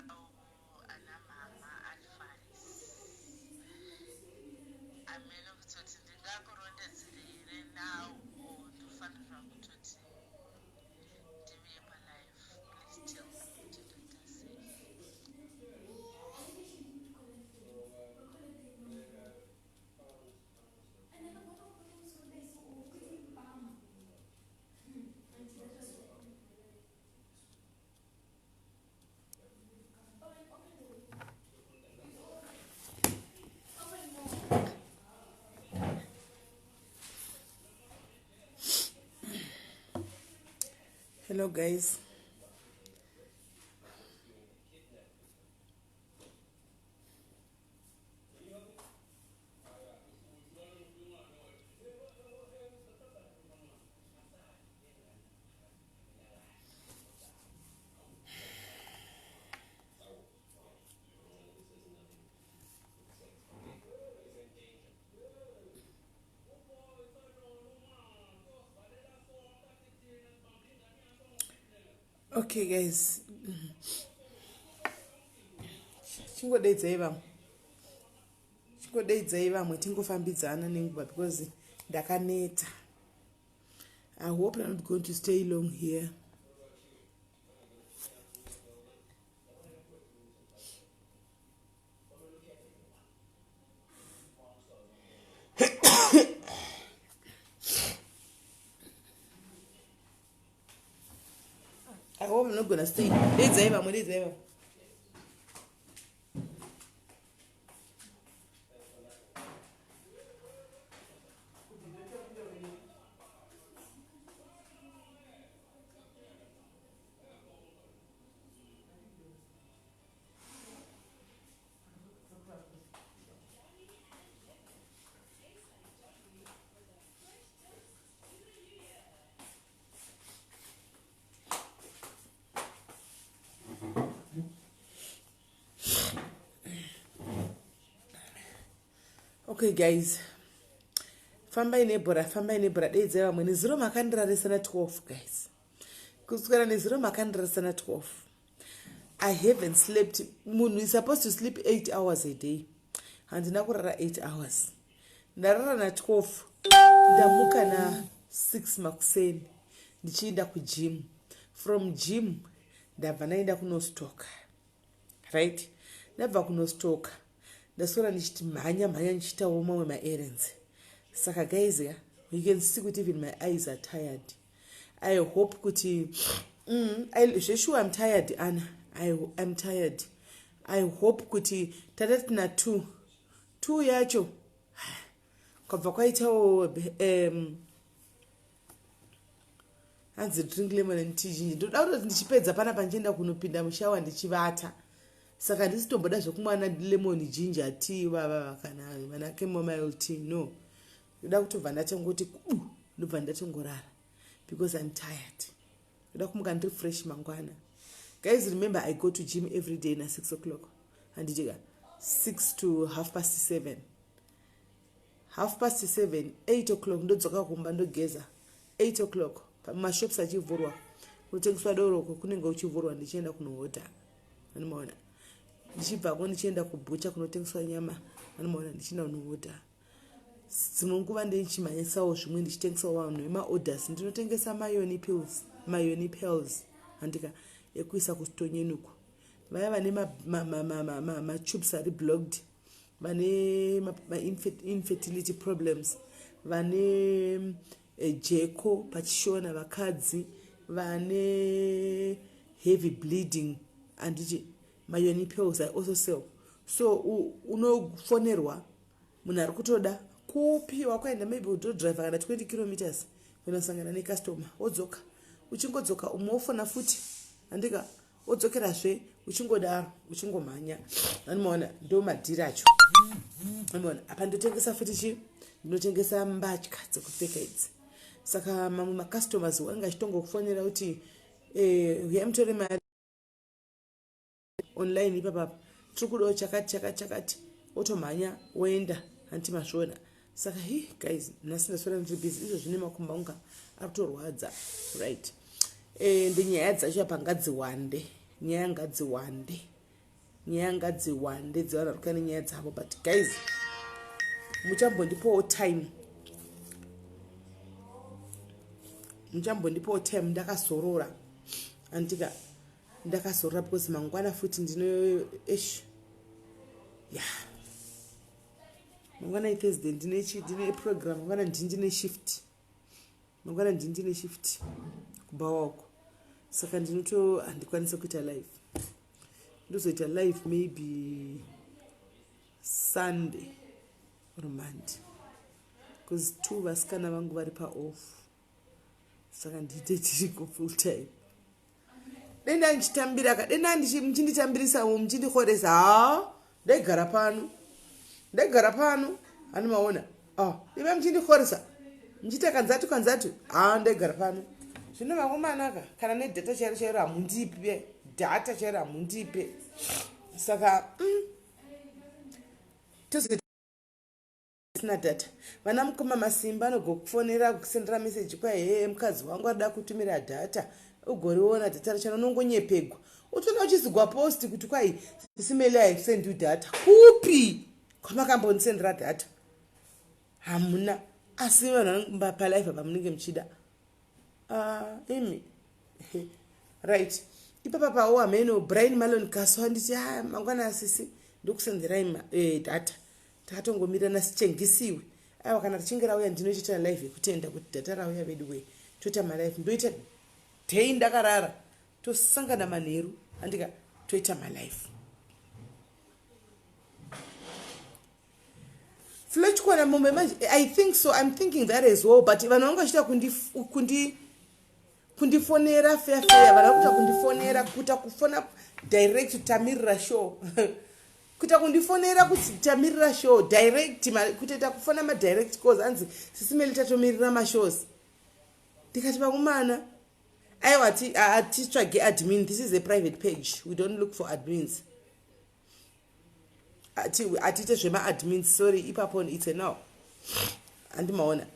Ndokumbirawo ana mama advice. Amene kutoti ndingakurondedzere here now or ndofanirwa kutoti ndiuye palive. Please tell me kuti ndoita sei. Hello guys. Okay guys, chingodeidzai vamwe, chingodeidzai vamwe, tingofambidzana nenguva because ndakaneta. I hope I'm not going to stay long here. I hope I'm not gonna stay. Deidzai vamwe, deidzai vamwe. Okay guys, fambai nebhora, fambai nebhora, deidzai vamwe. Nezuro makandirarisa na 12 guys, kuswera nezuro makandirarisa na 12. I haven't slept. Munhu is supposed to sleep 8 hours a day. Handina kurara 8 hours, ndarara na 12, ndamuka na 6 makuseni ndichienda kugym. From gym ndabva ndaenda kunostoka, right? Ndabva kunostoka, ndaswera ndichiti mhanya mhanya, ndichiitawo mamwe maerrands. Saka guys, ya, you can see kuti even my eyes are tired. I hope kuti zveshuwa I'm tired, Ana. I'm tired. I hope kuti tatatina 2 2 yacho kwabva kwaitawo hanzi drink lemon and tea ginger. Ndoda kutoti ndichipedza panapa ndichienda kunopinda mushower ndichivata. Saka handisi tomboda zvekumwa na lemon ginger tea vava kana vana chamomile tea, no. Ndoda kutobva ndatongoti kubu, ndobva ndatongorara because I'm tired. Ndoda kumuka ndiri fresh mangwana. Guys, remember I go to gym every day na 6 o'clock, handitika? 6 to half past 7, half past 7, 8 o'clock ndodzoka kumba, ndogeza. 8 o'clock mashops achivhurwa, kunotengeswa doroko kunenge uchivhurwa, ndichienda kunohodha, anomaona? Ndichibvako ndichienda kubhucha kunotengeswa nyama, anomaona? Ndichienda kunohodha. Dzimwe nguva ndichimhanyisawo zvimwe, ndichitengesawo vanhu vemaorders. Ndinotengesa mayoni pills, mayoni pills, handika, ekuisa kutonyenuku, vaya vane matubes ari blocked, vane mainfertility problems, vane jeko pachishona, vakadzi vane heavy bleeding, handiti? Mayoni pills I also sell. So unofonerwa munhu ari kutoda kupiwa kwaenda, maybe utodrive kana 20 kilometers kunosangana necustomer, wodzoka. Uchingodzoka, umwe wofona futi, handika? Wodzokerazve, uchingodaro, uchingomhanya, anomaona? Ndo madhiri acho, anomaona? Apa ndotengesa futi chi, ndinotengesa mbatya dzekupfeka idzi. Saka mamwe macustomers wanga achitongokufonera kuti uyai mutore mari online ipapapa, tiri kudawo chakati chakati chakati, wotomhanya woenda, hanti mazviona? Saka hi guys, nhasi ndaswera ndiri busy. Izvo zvine makumba unga ari kutorwadza, right? Ndenyaya dzacho apa ngadziwande, nyaya ngadziwande. Nyaya ngadziwande dzevanhu vari kuya nenyaya dzavo, but guys, muchambondipawo time, muchambondipawo time ndakazorora, andika ndakazorora, because mangwana futi ndino esh ya yeah. Mangwana iThursday, ndine chi ndine program mangwana, ndine shift mangwana, ndine shift kubhawako, saka ndinoto handikwanisa kuita live. Ndozoita live maybe Sunday or Monday, because two vasikana vangu vari paoff, saka ndiite tiriko full time. Denda ndichitambira ka, denda muchinditambirisawo, muchindikoresa. Ha, ndaigara pano, ndaigara pano. Hani maona? Ah, iva muchindikoresa, muchiita kanzatu kanzatu. Ha, ndaigara pano. Zvino vakomanaka, kana nedhata chairo chairo hamundipe, dhata chairo hamundipe, saka tozoita sina data. Vana mukoma Masimba anogokufonera, kusendera meseji, kwai, "He, mukadzi wangu arida kutumira dhata." Ugoriona dhata rachona, unongonyepegwa, utoona uchizigwa post kuti kwai, "Sisi Meli, I send you data." Kupi kwamakambondisendera data? Hamuna. Asi vanhu palive apa munenge muchida. Ah, imi, right, ipapa pawo hameno. Brian Malon Kaso anditi, "A ah, mangwana asisi ndokusenderai data." Takatongomirana sichengisiwe. Aiwa, kana richinge rauya ndinochita live yekutenda kuti data rauya. Vedu wee, toita malive, ndoita day ndakarara, tosangana manheru, andika toita malive. Flechkwana mombe manje, I think so, I'm thinking that as well, but vanhu vanga vachiita kundifonera feya feya. Vanhu vakuita kundifonera, kuita kufona direct, "Tamirira show." Kuita kundifonera kuti, "Tamirira show," direct, kutoita kufona madirect calls, anzi, "Sisi Meli, tatomirira mashows." Ndikati, "Vakomana, aiwa, hatitsvage admin. This is a private page, we don't look for admins. Hatiite zvemaadmins, sorry." Ipapo it's a no. Handimaona,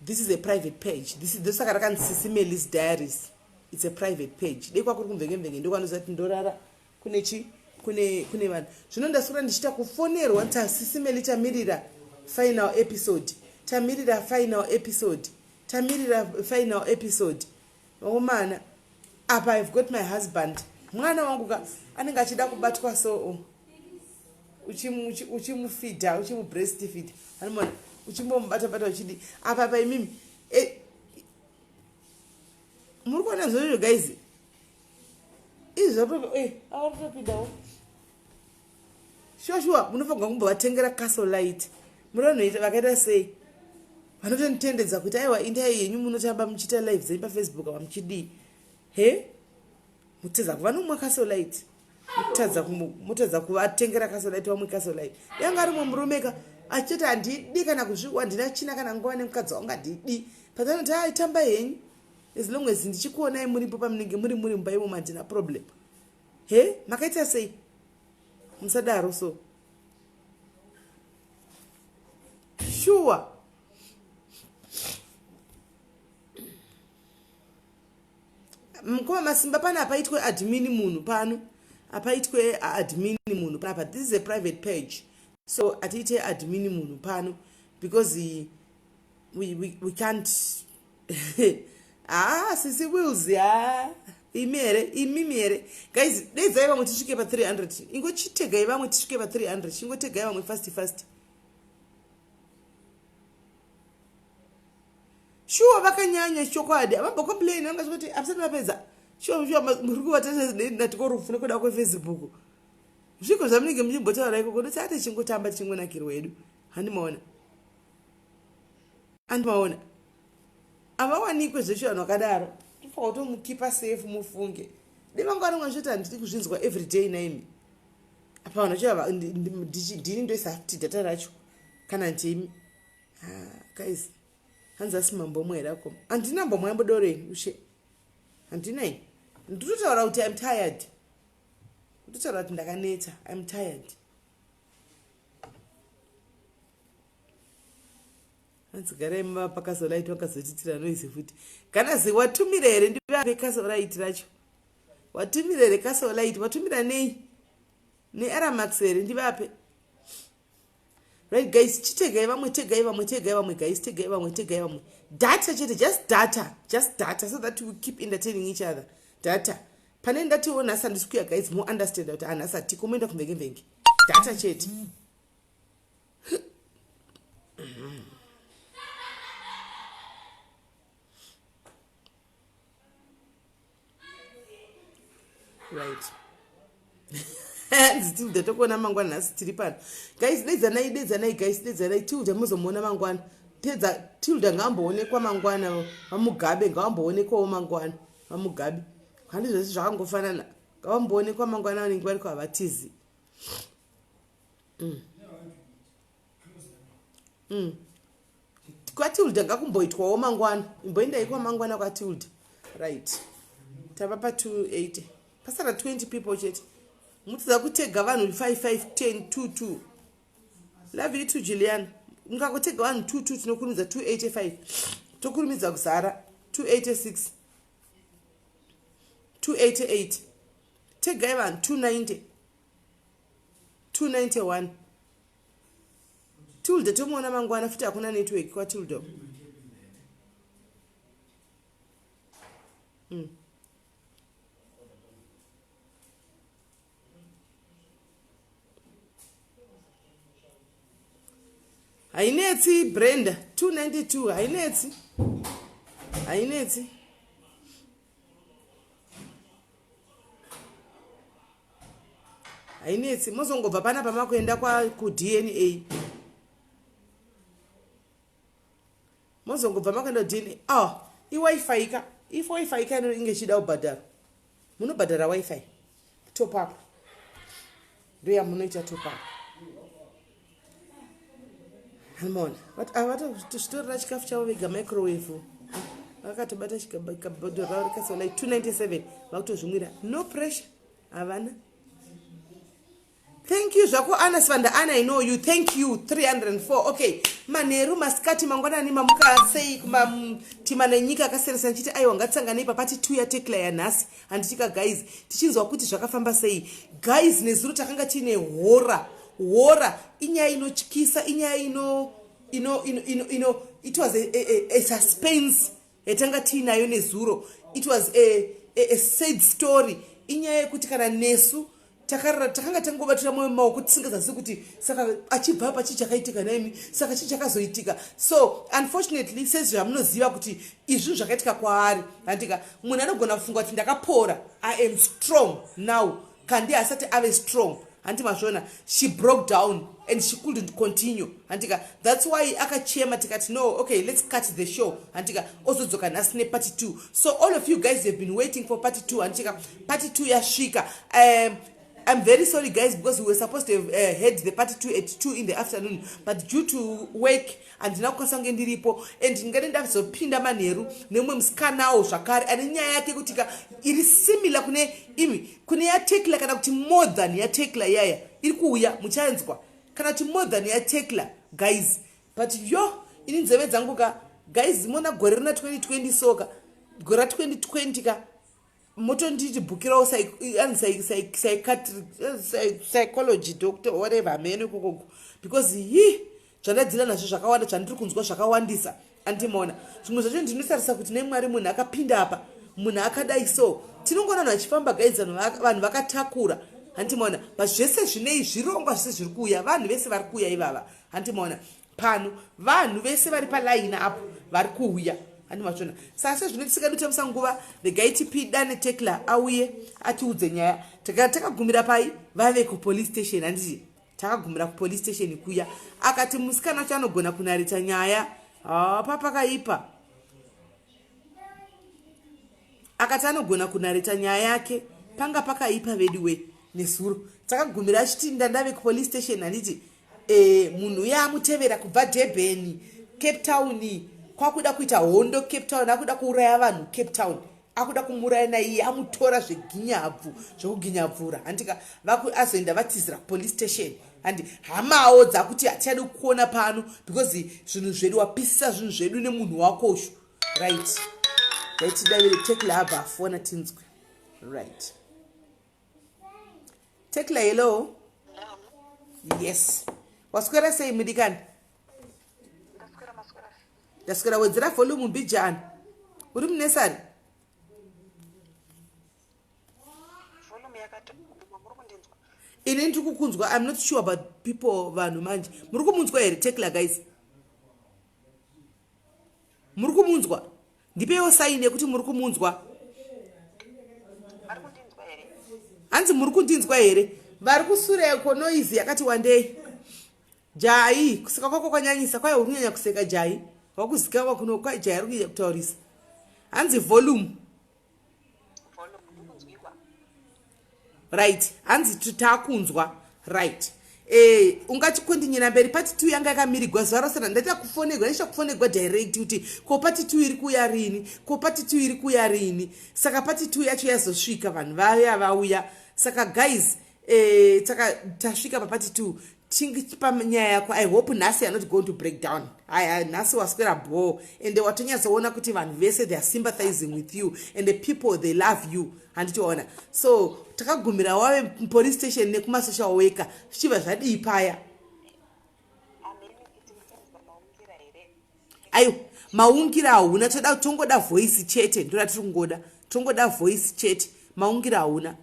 this is a private page. This is saka rakanzi Sisi Melis Diaries. It's a private page. Dei kwakuri kumvenge-mvenge, ndokwanoziva kuti ndorara kune chi kune vanhu. Zvino ndaswera ndichiita kufonerwa, "Sisi Meli, tamirira final episode, tamirira final episode, tamirira final episode." Vakomana, apa I've got my husband, mwana wangu ka anenge achida kubatwa, so uchimufeeda, uchimubreastfeed, anomona uchimbomubata-bata, uchidi apa pa imimi muri kuona zvozvo, guys, izvi zvatopindawo. Sure sure, munofanirwa kumbovatengera Castle Lite. Muri vanhu vakaita sei vanotonditendedza kuti, "Aiwa, indai yenyu munotamba muchiita live dzenyu paFacebook apa muchidii?" He, mutadza kuvanomwa Castle Lite, mutadza kuvatengera Castle Lite, vamwe Castle Lite. Yanga arimwe murumeka achitoti, "Handidi kana kuzvikwa, handina china kana nguva nemukadzi wangu, handidi." Patanoti, "Ai, tamba henyu, as long as ndichikuonai muripo pamunenge muri mumba imomo, handina problem." He, makaita sei? Musadaro. So sure, mukoma Masimba, pane apaitwe admin munhu pano, apaitwe admin munhu panapa. This is a private page, so atiite admin munhu pano because we can't. Ah, Sisi Wills, ha, imi here, imimi here? Guys, deidzai vamwe tisvike pa300. Ingochitegai vamwe tisvike pa300. Chingotegai vamwe fast fast. Shuwa, vakanyanya chokwadi, havambocomplain. Vanga kuti hamusati mapedza. Shuwa shuwa, muri kuvatatiko rufu nekuda kweFacebook. Zviko zvamunenge muchimbotaura ikoko, ndoti ati chingotamba tichingonakirwa hedu. Handimaona, andimaona, havawanikwe zvesho vanhu vakadaro. Tofanira kutomukeepa safe, mufunge. De vanga varimwe vachiti, "Handidi kuzvinzwa everyday naimi." Apa vanhu vacho, ndini ndoisa futi data racho kana ndimi. Guys, hanzi asi mambomwe here akoma? Handina mbomwe yambodorei ushe, handinai. Ndinotaura kuti I'm tired, ndotaura kuti ndakaneta, I'm tired. Hanzi garai mava paCastle Lite, vakazotitira noise futi. Kana zi watumira here? Ndivape Castle Lite racho. Watumira here Castle Lite? Watumira nei? Nearamax here ndivape? Right guys, chitegai vamwe, tegai vamwe, tegai vamwe guys, tegai vamwe, tegai vamwe. Data chete, just data, just data, so that we keep entertaining each other. Data pane ndatiwo nhasi handisi kuya guys, mounderstanda kuti hanhasi hatiko, moenda kumvenge-mvenge. Data chete. Right, hanzi Tilda tokuona mangwana. Nhasi tiri pano guys, dedzanai, dedzanai guys, dedzanai. Tilda muzomuona mangwana. Tedza Tilda ngaamboonekwa mangwana. VaMugabe ngavamboonekwawo mangwana. VaMugabe, handi zvese zvakangofanana, ngavamboonekwa mangwana, vanenge variko, havatizi. KwaTilda ngakumboitwawo mangwana, imboendai kwamangwana kwaTilda. Right, tava pa280, pasara 20 people chete. Mutidza kutega vanhu 5 5 10 2 2. Love you too, Juliana. Mukangotega vanhu 2 2, tinokurumidza 285, tokurumidza kuzara. 286, 288, tegai vanhu. 290, 291. Tilda tomuona mangwana futi, hakuna network kwaTilda. Hainetsi Brenda, 292 hainetsi, hainetsi, hainetsi. Mozongobva panapa makuenda kuDNA, mozongobva makuenda kuDNA. Oh, iWiFi ka, if WiFi ka inenge ichida kubhadhara, munobhadhara WiFi top up, ndoyamunoita top up. Hanimona vatozvitorera chikafu chavo vega, microwave, vakatobata kabhodhoro ravo rikasolai. 297, vakutozvimwira, no pressure, havana. Thank you zvako Ana Sivanda. Ana, I know you. Thank you. 304. Okay, manheru, masikati, mangwanani, mamuka sei kumatima nenyika akasiyana-siyana? Chiti aiwa, ngatisanganei papart 2 yaTekla yanhasi, handitika guys? Tichinzwa kuti zvakafamba sei guys. Nezuro takanga tiine hora hora, inyaya inotyisa, inyaya ino ino ino ino ino it was a suspense yatanga tiinayo nezuro. It was a sad story, inyaya yekuti kana nesu takarara takanga tangobatira mwoyo mumaoko, tisingazazi kuti saka achibva apa chii chakaitika naimi, saka chii chakazoitika. So unfortunately, sezvamunoziva kuti izvi zvakaitika kwaari, handika? Munhu anogona kufunga kuti ndakapora, I am strong now, kandi asati ave strong, handi mazviona? She broke down and she couldn't continue, handika? That's why akachema, tikati no, okay, let's cut the show, handika? Ozodzoka nhasi nepart 2. So all of you guys have been waiting for part 2, handika? Part 2 yasvika. I'm very sorry guys, because we were supposed to have had the part 2 at 2 in the afternoon, but due to work handina kukwanisa kunge ndiripo, and ndingade ndazopinda manheru nemumwe musikanawo zvakare ane nyaya yake kuti ka iri similar kune imi, kune yaTekla, kana kuti more than yaTekla. Iyaya iri kuuya, muchanzwa, kana kuti more than yaTekla guys. But yo, ini nzeve dzangu ka guys, mona gore rina 2020, soka gore ra2020 ka, motonditi bhukirawo psychology doctor, whatever, hamene ikokoko, because yi zvandadzira nazvo zvakawanda, zvandiri kunzwa zvakawandisa. Andimona zvimwe zvacho ndinotarisa kuti nemwari munhu akapinda apa, munhu akadai. So tinongoona vanhu vachifamba guys, vanhu vakatakura, handimaona? But zvese zvinei zvirongwa zvese zviri kuuya, vanhu vese vari kuuya ivava, handimaona pano vanhu vese vari palaini apo vari kuuya, handimazvona? Saka sezvino tisingadi kutambisa nguva, regai tipidane Tekla auye atiudze nyaya. Takagumira pai? Vave kupolice station, handiti? Takagumira kupolice station kuya, akati musikana wacho anogona kunareta nyaya. Hapa pakaipa. Akati anogona kunareta nyaya yake, panga pakaipa veduwe. Nezuro takagumira achiti ndandave kupolice station, handiti? Munhu uye amutevera kubva Durban, Cape Town, kwakuda kuita hondo Cape Town, akuda kuuraya vanhu Cape Town, akuda kumuuraya naiye amutora zveginyabvu, zvekuginyabvura, handika? Azoenda vatizira kupolice station, handi? Hamawo dzakuti hatichadi kuona pano because zvinhu zvedu wapisisa, zvinhu zvedu nemunhu wakoshu. Right, ngaitidavire Tekla abva afona, tinzwe. Right, Tekla, hello. Yes, waswera sei mudikani? Ndaswera. Wedzera volume mbijana, uri munesari. Ini ndiri kukunzwa. I'm not sure about people, vanhu manje. Muri kumunzwa here Tekla? Guys, muri kumunzwa? Ndipeiwo sign yekuti muri kumunzwa. Hanzi muri kundinzwa here? Vari kusureko, noise yakati wandei. Jai, kuseka kwako kwanyanyisa. Kwai uri kunyanya kuseka Jai, wakuzikanwa kuno. Kwai Jai ari kunyanya kutaurisa. Hanzi volume. Right, hanzi taakunzwa. Right, ungatikontinyira mberi. Part 2 yanga yakamirigwa zuva rose. Ndaita kufonegwa, ndicha kufonegwa direct kuti ko part 2 iri kuuya rini, ko part 2 iri kuuya rini. Saka part 2 yacho yazosvika, vanhu vaya vauya. Saka guys, saka tasvika papart 2. Chingipa nyaya yako. I hope nhasi are not going to break down. Aya, nhasi waswera bho, ende watonyatsoona kuti vanhu vese, they are sympathizing with you and the people, they love you, handitiona? So takagumira wave police station nekumasocial worker, zvichibva zvadii paya? Aiwa, maungira hauna. Toda, tongoda voice chete, ndoda tiri kungoda, tongoda voice chete, maungira hauna.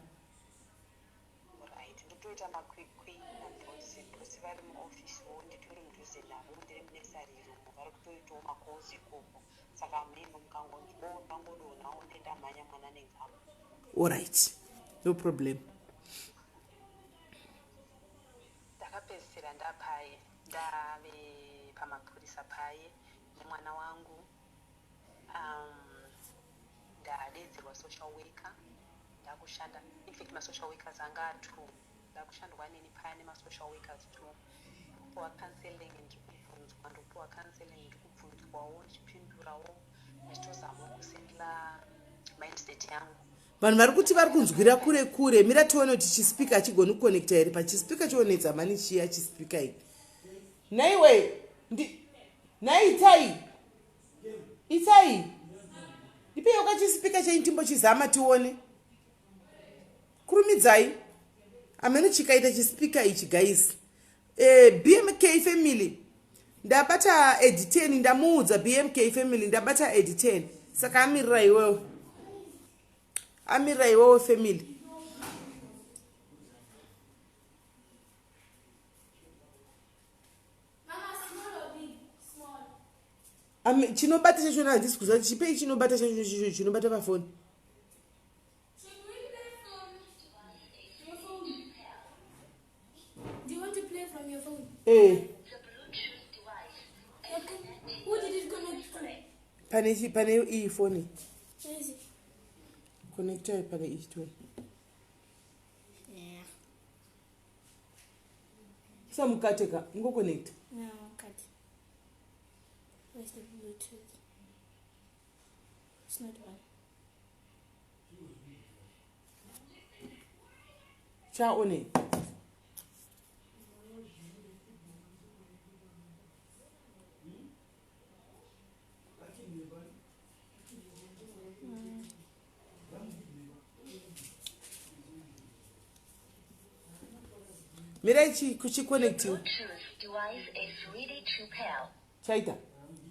Right, ndotoita makwikwi nabosi. Bosi vari muofisiwo, nditori mudhuze navo, ndiri munursery room, vari kutoitawo macalls ikoko. Saka mhino mukangonzwawo ndangodonhawo, ndendamhanya, mwana nengamo. Allright, no problem. Ndakapedzisira ndapaye, ndave pamapurisa paye nemwana wangu. Ndadedzerwa social worker, ndakushanda. Infact, masocial workers anga a2, ndakushandwa neni paya nemasocial workers two. Ndikupiwa counseling, ndiri kubvunzwa, ndikupiwa counseling, ndiri kubvunzwawo, ndichipindurawo, ndichitozamawo kusettla mindset yangu. Vanhu vari kuti vari kunzwira kure kure. Mira tione kuti chispeaker hachigoni kuconnecta here. Pachispeaker chionetsa mani chiya chispeaker iyi. Naiwe, nhai Itai, Itai, ndipeiwo kachispeaker chenyu timbochizama tione. Kurumidzai, amene chikaita chispeaker ichi. Guys, BMK family, ndabata editen. Ndamuudza BMK family, ndabata editen, saka amirira iwewe, amirira iwewe family. Mama, small or big? Small. Chinobata chachona handisi kuziva. Chipei chinobata chacho, chicho chinobata pafoni. Should we play from your phone? Do you want to play from your phone? Eh. Okay. Who did it connect to? Pane iyi foni. Where is it? Connecta pane ichi tione. Yeah. Samukate ka, ingoconnecta. No, cut. Where's the Bluetooth? It's not on. Chaone. Mirai kuchiconnectiwa. Bluetooth device is ready to pair. Chaita.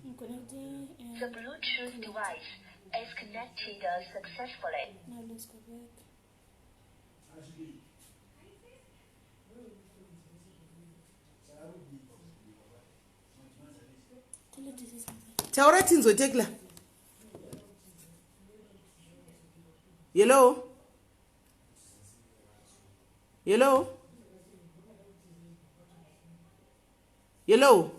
I'm connecting The and Bluetooth device is connected successfully. Now let's go back. Tell her to say something. Taura tinzwe, Tekla. Hello, hello, hello,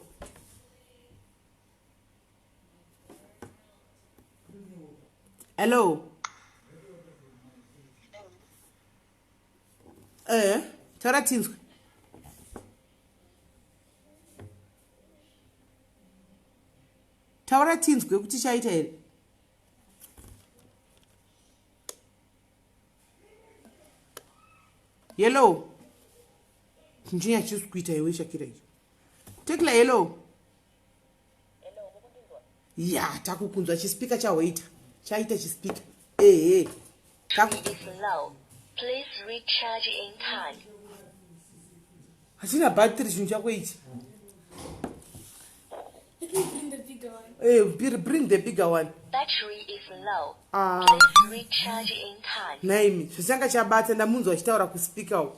hello. Taura tinzwe. Taura tinzwe kuti chaita here. Hello, chinchinya chisi kuita iwe Shakira ichi. Tekla, hello. Ya, takukunzwa. Chispeaker chawaita, chaita chispeaker, ehe. Is low. Please recharge in time. Hachina battery chinhu chako ichi. Hey, eh, bring the bigger one. Battery is low. Ah. Please recharge in time. Naimi, zvichanga chabata ndamunzwa achitaura kuspeaker uko.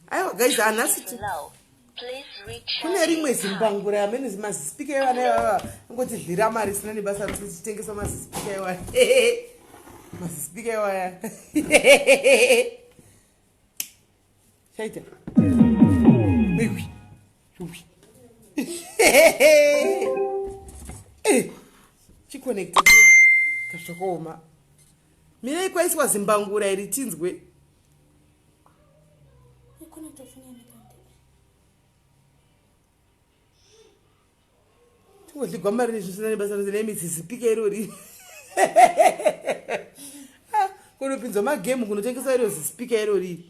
Aiwa guys, anasi kune rimwe zimbangura amene mazisipika evana ivava angoti dlira mari isina nebasa rose tichitengesa mazisipika iwaya mazisipika iwaya chaita iwi iwi chikonekta kazvakaoma mirei kwaiswa zimbangura iri tinzwe tingodligwa mari nezvisina nebasa rose nemizizipika irori ah, kunopinzwa magemu kunotengesa iro zisipika irori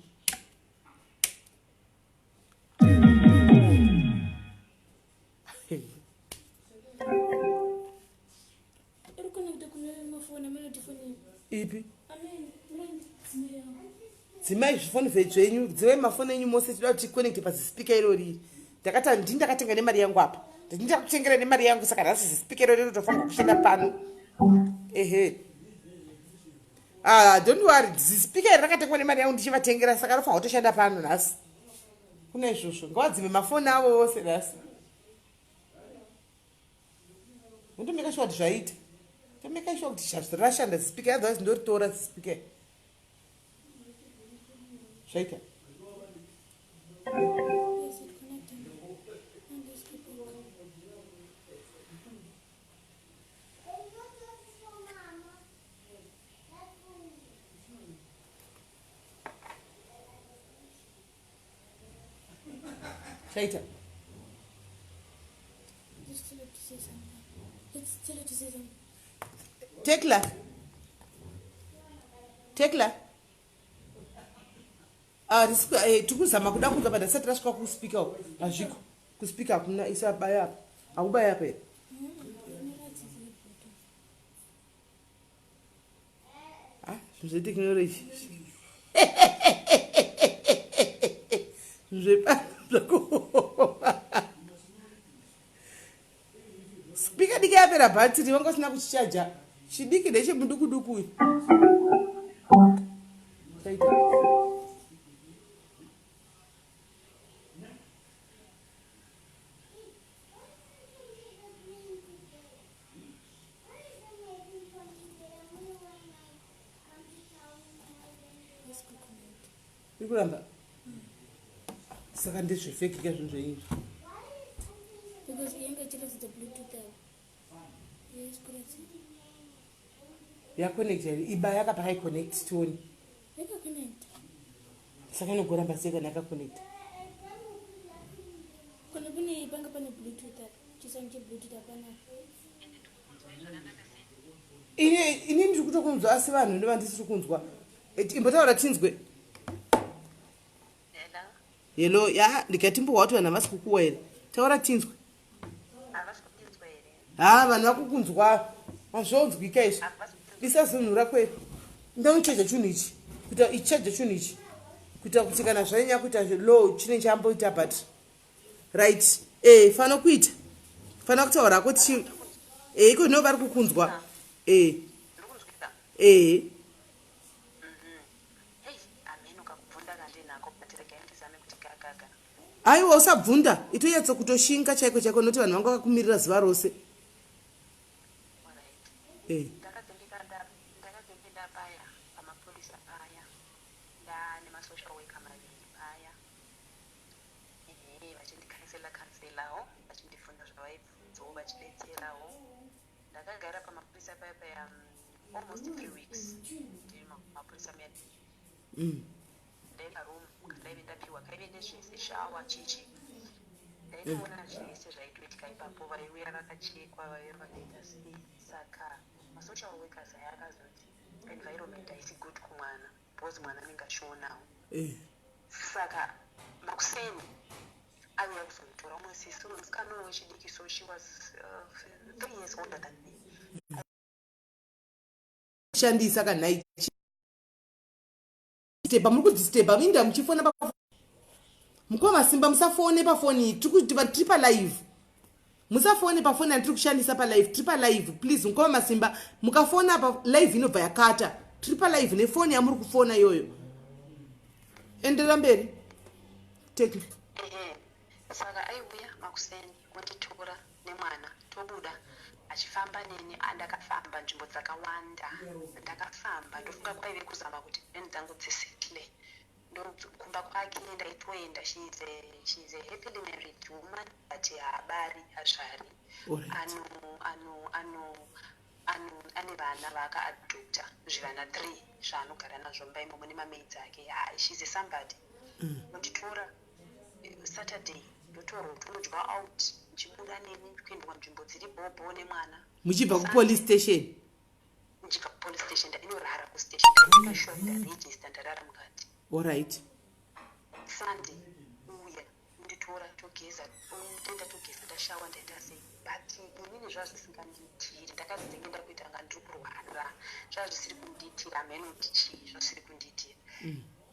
ipi dzimai zvifoni zvenyu dzimai mafoni enyu mose tinoda kuti ticonnecte pazisipika irori ndakati ndini ndakatenga nemari yangu apa ndini ndakutengera nemari yangu saka nhasi zisipika irori rinotofanirwa kushanda pano ehe ah, don't worry zisipika iri rakatengwa nemari yangu ndichivatengera saka rofanirwa kutoshanda pano nhasi kuna izvozvo ngavadzime mafoni avo vose nhasi Ndotomeka sure kuti zvaita. Tomeka sure kuti rashanda speaker otherwise ndoritora speaker. Zvaita. Yes, it connected. And this people. Chaita. Tekla. Tekla. Ah, eh, tikuzama kuda kunzwa but asati rasvika kuspika uko hazviko kuspika hakuna isabaya apa hakubaya apa here ah, zvinhu zvetekinoloji zvinhu zvepano zvakuoma spika diki yapera bhatiri vanga vasina kuchichaja chidiki ndechemudukuduku uyu iri kuramba saka ndezvefeki ka zvinhu zvenyu yaconnect here iba yakapa haiconnect tione saka inogoramba sei kana yakaconnect ini ndiri kutokunzwa asi vanhu ndovandisiri kunzwa eh, imbotaura tinzwe helo ya ndikatimbohwa kuti vanhu havasi kukuwa here taura tinzwe ha vanhu vakukunzwa hazvonzwika izvi isa zunhu rako iri ndauchaja chinhu ichi kuita ichaja chinhu ichi kuita kuti kana zvanyanya kuita low chine chamboita but right e fana kuita fana kutaura hako tichi e iko no vari kukunzwa e e aiwa usabvunda itonyatso kutoshinga chaiko chaiko noti vanhu vanga vakakumirira zuva rose eh. Ehe vachindikansela kanselawo vachindibvunza zvavaibvunzawo vachibetserawo. Ndakagara pamapurisa paya paya mm, almost 3 weeks ndiri mumapurisa muya ndaiva room ndaive ndapiwa kaive nezvese shawa chichi ndaitoona zvese zvaitoitika ipapo vaiuya vakachekwa vaiuya vakaita sei saka masocial workers aya akazoti environment haisi good kumwana because mwana anenge achionawo eh. Saka makuseni aiuya kuzonditora umwe sisi musikana uyo wechidiki so she was 3 years older than me. Shandisa kanhai. Kudisturba, muri kudisturba inda muchifona pa mukoma Simba. Musafone pafoni, tiri palive. Musafone pafoni yandiri kushandisa palive. Tiri palive, please. Mukoma Masimba, mukafona pa live inobva yakata. Tiri palive nefoni yamuri kufona iyoyo. Enderera mberi, Tekla. Ehe, saka aiuya makuseni, onditora nemwana, tobuda achifamba neni. Andakafamba nzvimbo dzakawanda, ndakafamba. Ndofunga kwaive kuzama kuti brain dzangu dzisettle. Kumba kwake ndaitoenda. She is a happily married woman, but haabari, hazvari. Ano ano ano ano ane vana vaakaadopta, zvivana 3 zvaanogara nazvo mumba imomo nemamaids ake. She is a somebody. Onditora Saturday, ndotorwa, tonodya out, ndichibuda neni kuendwa nzvimbo dziri bhobho nemwana. Muchibva kupolice station? Ndichibva kupolice station. Ndainorara kustation, ndaimeka sure ndaregister ndarara mukati. Sunday uya unditora, togeza, toenda, togeza, ndashawa, ndaita sei, but inini zvava zvisingandiitiri. Ndakazenge ndakuita nga ndiri kurwara, zvava zvisiri kundiitira. Hameno kuti chii zvasiri kundiitira.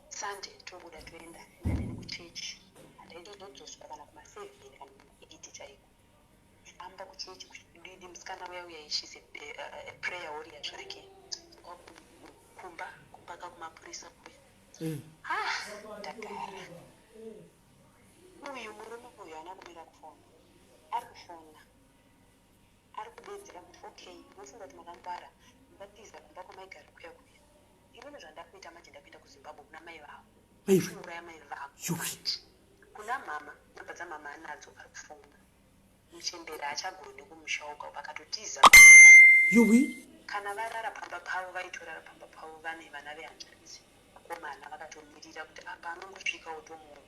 Sunday tobuda, toenda, enda neni kuchechi. Handaitozodzoswa kana kuma7 kana kuma8 chaiko. Famba kuchechi kudidi. Musikana uya uya, she's a prayer warrior zvake. Kumba kumba kakumapurisa kuya. Ah, ndagara. Uyu murume uyu haana kumira kufona, ari kufona, ari kudedzera kuti, "Okay, unofunga kuti makangwara, mungatiza kumba kwamaigara kuya kuya. Inini zvandakuita manje, ndakuenda kuZimbabwe kuna mai vavo, kuuraya mai vavo." Kuna mama, namba dzamama anadzo, ari kufona. Muchembere haachagoni kumushauka, vakatotiza. Yuwi. Kana varara pamba pavo, vaitorara pamba pavo vane vana vehanzvadzi vakomana vakatomirira kuti apa anongosvika otomuona,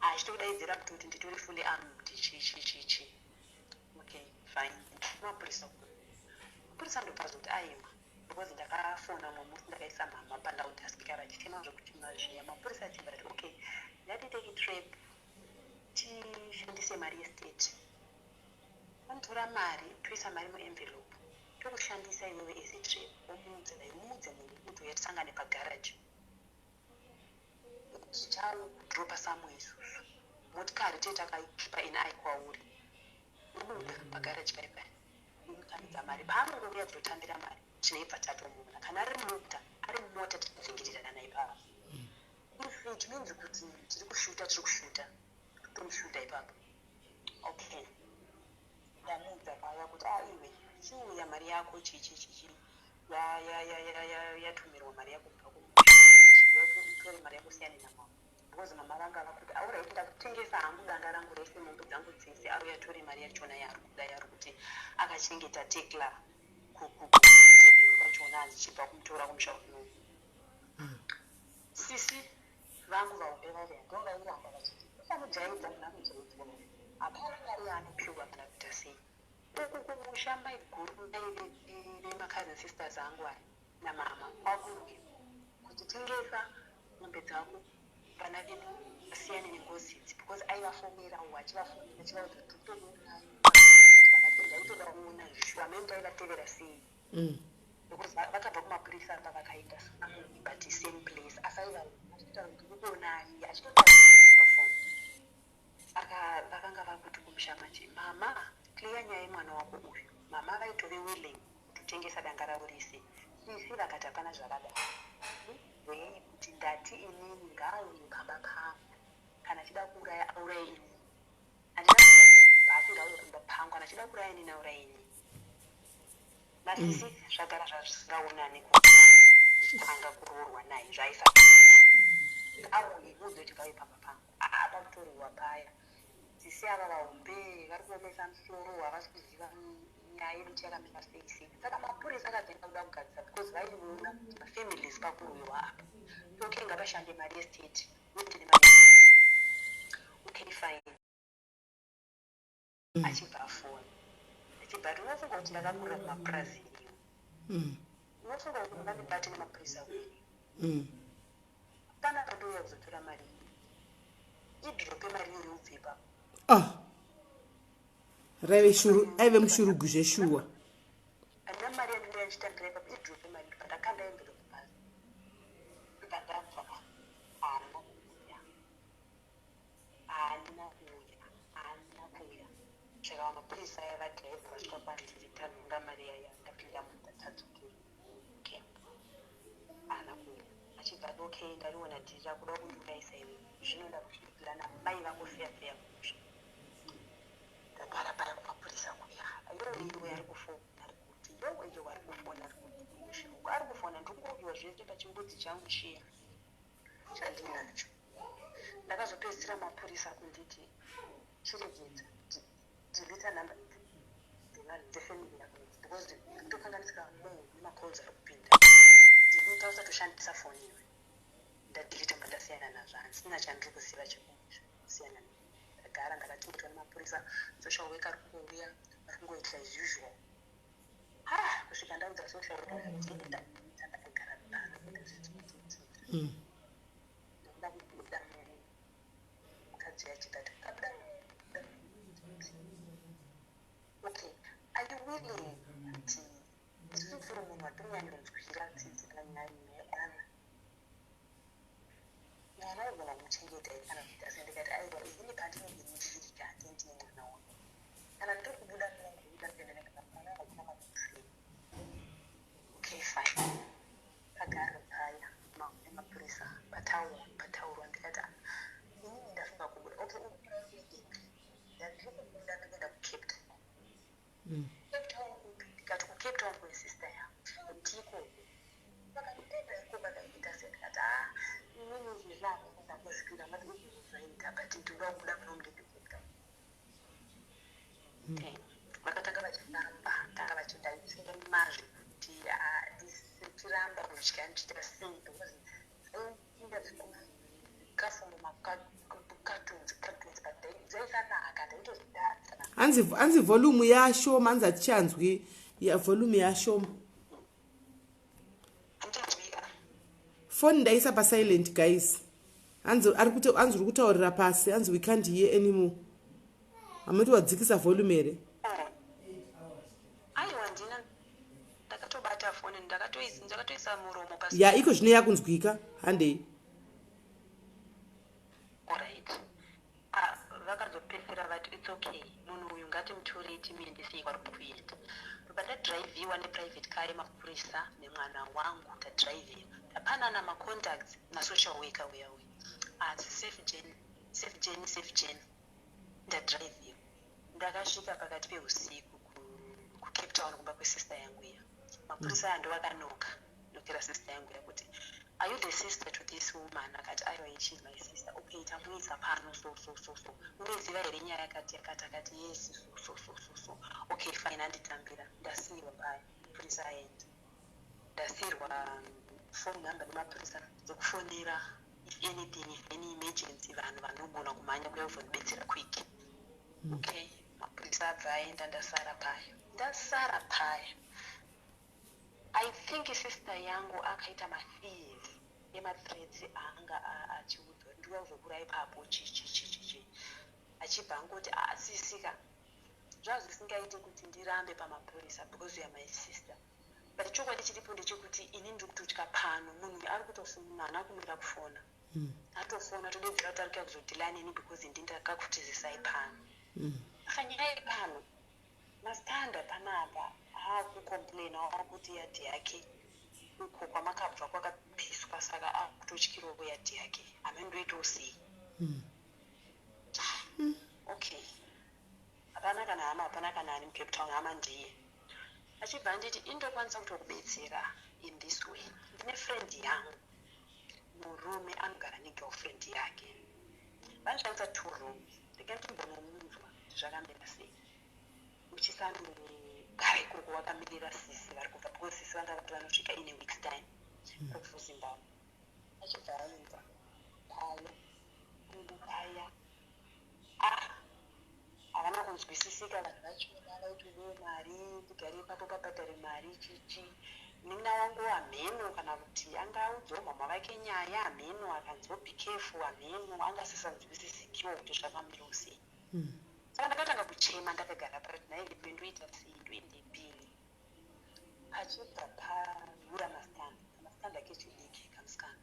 achitodaidzira kutoti, "Nditori fully armed, chi chi chi chi." Okay, fine. Mapurisa, mapurisa ndobvaza kuti aiwa, because ndakafona mumwe musi, ndakaisa mama paloudspeaker vachichema zvokuchema zviya. Mapurisa achibva ati, "Okay, ngatiteke trap, tishandise mari yestate. Anotora mari, toisa mari muenvelope, tokushandisa iwewe as a trap. Omuudze naye, muudze munhu kuti uya tisangane pagaraji, tichakudropa samwe isusu motikari tee takaikipa in ai kwauri. Ubuda pagaraji paipai, unotambidza mari. Paanongouya kuzotambira mari, tinoibva tatomuona. Kana ari mota, ari mumota, tinodzingirirana naye pava. If it means kuti tiri kushuta, tiri kushuta, tomushuta ipapo." Okay, ndamuudza paya kuti, "A, iwe chiuya, mari yako chichi chichi yatumirwa, mari yako kubva kumuchiuya, utore mari yako, siyane namama." Because mama vanga vakuti, "Alright, ndakutengesa hangu danga rangu rese, mombe dzangu dzese, auya tore mari yachona yaari kuda, yaari kuti akachengeta Tekla kuDurban kwachona, achichibva kumutora kumusha kuno." Sisi vangu vahombe vavia ndo vairamba vachiti, "Usanojaidza munhu, anojaidzwa, hapana mari yaanopiwa kana kuita sei." Uku kumusha, maiguru mai vemacousin sisters angu aya namama kwakuruyo kuti, "Tengesa mombe dzako, vana vedu vasiyane nengozi idzi," because aivafomera uwo, achivafomera, achivaudza kuti totoonai pakati pakati. Ndaitoda kuona zvishuwa mene taivatevera sei, because vakabva kumapurisa apa, vakaenda but same place, asi aiva achitotaura kuti, "Ndikuonai," achitotaura zvese pafoni. Saka vakanga vakuti kumusha manje, "Mama, clear nyaya yemwana wako uyu." Mama vaitove willing kutotengesa danga ravo rese. Sisi vakati, "Hapana zvakadaro wei, kuti ndati inini ngaauye pamba pangu. Kana achida kuuraya, auraye inini. Handina mari, asi ngauye kumba pangu. Kana achida kuuraya inini, auraye inini." Nasisi zvagara zvazvisingaonani kubva ndichitanga kuroorwa naye, zvaisaonana. "Ngauye, muudze kuti ngauye pamba pangu." Apa kutoriwa paya, sisi ava vahombe vari kuomesa musoro, havasi kuziva nyaya yedu kuti yakamira sei sei. Saka mapurisa akadzenga kuda kugadzisa because vaiona kuti mafamilies pakuroyiwa apa. Okay, ngavashande mari yestate, uende nemari yestate. Okay, fine. Achibva afona, achibva ati, "Unofunga kuti ndakakurira kumapurazi iniwo? Unofunga kuti ungandibate nemapurisa wenyu? Pana pandouya kuzotora mari iyi, idrope mari iyoyo, ubve ipapo." Ah, raive shuru, aive mushurugu zveshuwa. "Handina mari yandinouya ndichitambira ipapo. Idrope mari." Ndobva ndakanda envelope pasi, ndobva Mapurisa aya vadhiraivha vasvika kwandiri, tanhonga mari yaya, ndapinda munda, tadzokera camp. Haana kuuya. Achibva ati, "Okay, ndariona dhiri rakuda kundiurayisa iwe. Zvino ndakuchiplana mai vako feya feya kumusha." Ndagara paya kumapurisa kuya. Iwe, ari kufona, ari kuti yowe, yowe, ari kufona, ari kuti musha uko ari kufona. Ndiri kungopiwa zvese pachimbudzi changu chiya chandinacho. Ndakazopedzisira mapurisa kunditi, "Chiregedza, delete namba dzevanhu dzefamily yako because iri kutokanganisika more nemacalls ari kupinda. Delete, usatoshandisa foni iwe." Ndadelete, mba ndasiyana nazvo. Handisina chandiri kuziva chekusiyana. Ndagara ndakachengetwa nemapurisa. Social worker ari kungouya, ari kungoita as usual. Ha, kusvika ndaudza social worker kuti ndakagara pano, ndinoda kubuda. Mukadzi achikati, "Ukabuda, okay, are you willing kuti isusu munhu watonyanyonzwira tsitsi panyaya yevana, mwana ugona kumuchengeta here kana kuti asi?" Ndikati, "Aiwa, inini pandinenge ndichidya ndendine mwana wangu. Kana ndiri kubuda munongobuda kuenda ndega, mwana wangu hakuna kwamusei." Okay, fine. Pagara paya nemapurisa, pataurwa, pataurwa. Ndikati, "Inini ndafunga kubuda." "Okay, ndiri kubuda, ndikuenda kuCape Town." "Cape Town kupi?" Ndikati, "KuCape Town kwesister yangu ndiko." Vakanditenda iko, vakaita se. Ndikati, "A, inini izvi zvangu ndakuzvipira mati izvi zvaita, but ndinoda kubuda muno, ndende Cape Town." Okay, vakatanga vachiramba, tanga vachindaisema zvekuti tiramba kudya, ndichiita sei, because inda zvikafu mumacartons cartons, but dzaisanaka, ndaitozvidatsa. Hanzi volume yashoma, hanzi hatichanzwi ya volume yashoma. Handinzwika. Foni ndaisa pasilent, guys. Hanzi hanzi uri kutaurira pasi, hanzi we can't hear anymore. Hamati wadzikisa volume here? Aiwa, ndina ndakatobata foni, ndakatoisa muromo pasi. Ya, iko zvino yakunzwika, handei. Alright. Ah, vakazopedzisira vati, "It's okay, munhu uyu ngatimutorei timuendesei kwari kuenda." Ndobva tadhiraivhiwa neprivate car yemapurisa nemwana wangu. Tadhiraivhiwa, tapanana macontacts nasocial worker uya uya. Asi safe journey, safe journey, safe journey. Ndadhiraivhiwa, ndakasvika pakati peusiku kuCape Town kumba kwesister yangu iya. Mapurisa aya ndo vakanoka nokera sister yangu iya kuti, "Are you the sister to this woman?" Akati, "Aiwa, she is my sister." "Okay, tamuisa pano, so so so so, unoziva here nyaya yakati yakati?" Akati, "Yes, so so so so so." "Okay, fine." Anditambira, ndasiyirwa paya, mapurisa aenda. Ndasiyirwa phone number nemapurisa dzekufonera if anything, if any emergency, vanhu vanogona kumhanya kuya kuzondibetsera quick. Okay, mapurisa abva aenda, ndasara paya, ndasara paya. I think sister yangu akaita mafears emathreats aanga achiudzwa, "Ndiuya kuzokura ipapo," chichichichichi. Achibva angoti, "Asisika, zvazvisingaiti kuti ndirambe pamapurisa because you are my sister, but chokwadi chiripo ndechekuti ini ndiri kutotya pano. Munhu ari kutofona, haana kumira kufona, atofona todedzera kuti ari kuya kuzodeala neni because ndi ndakakutizisai pano. Saka nyaya yepano, mastanda panapa akucomplaina akuti yadhi yake uko kwamakabva kwakapiswa, saka akutotyirawo yadhi yake. Hamendoitawo sei?" Okay, hapana kana hama, hapana kana ani muCape Town. Hama ndiye achibva anditi, "Indokwanisa kutokubetsera in this way. Ndine friend yangu, murume anogara negirlfriend yake, vanoshandisa two rooms. Ndikandimbonomunzwa kuti zvakamira sei. Uchisanogara ikoko wakamirira sisi vari kubva," because sisi vanga vati vanosvika in a week's time kubva Zimbabwe. Achibva aenda paya paya. Ah, havana kunzwisisika vanhu vachona, vaitodewo mari, ndigare ipapo pabhadhare mari chichi. Munin'ina wangu hamheno kana kuti anga audzawo mama vake nyaya, hamheno akanziwo be careful, hamheno angasisanzwisisikiwo kuti zvakamirawo sei. Saka ndakatanga kuchema ndakagara pari, nhai, ndoita sei, ndoendepini? Pachibva pavhura mastand, kamastand kechidiki kamusikana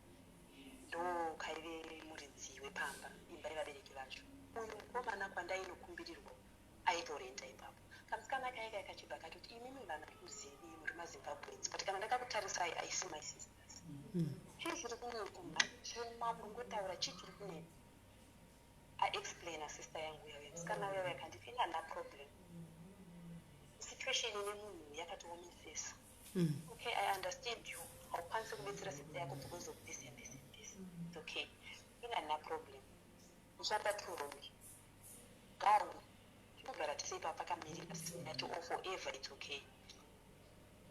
ndo kaive muridzi wepamba, imba yevabereki vacho. Uyu mukomana kwandainokumbirirwa aitorenda ipapo. Kamusikana kaika kachibva katoti, "Imimi vanhu handikuzivi, muri maZimbabweans, but kana ndakakutarisai, I see my sisters. Chii chiri kunetsa? Machema, muri kungotaura, chii chiri kunetsa?" Aexplaina sister yangu yauya, musikana uya uya akanditi, "Ina problem, situation ine munhu yakatiomesesa." "Okay, I understand you. Haukwanisi kubetsera sister yako because of this and this and this. It's okay, ina problem, mushanda two rooms garo, tinogara tese ipapa pakamirira yati all forever. It's okay.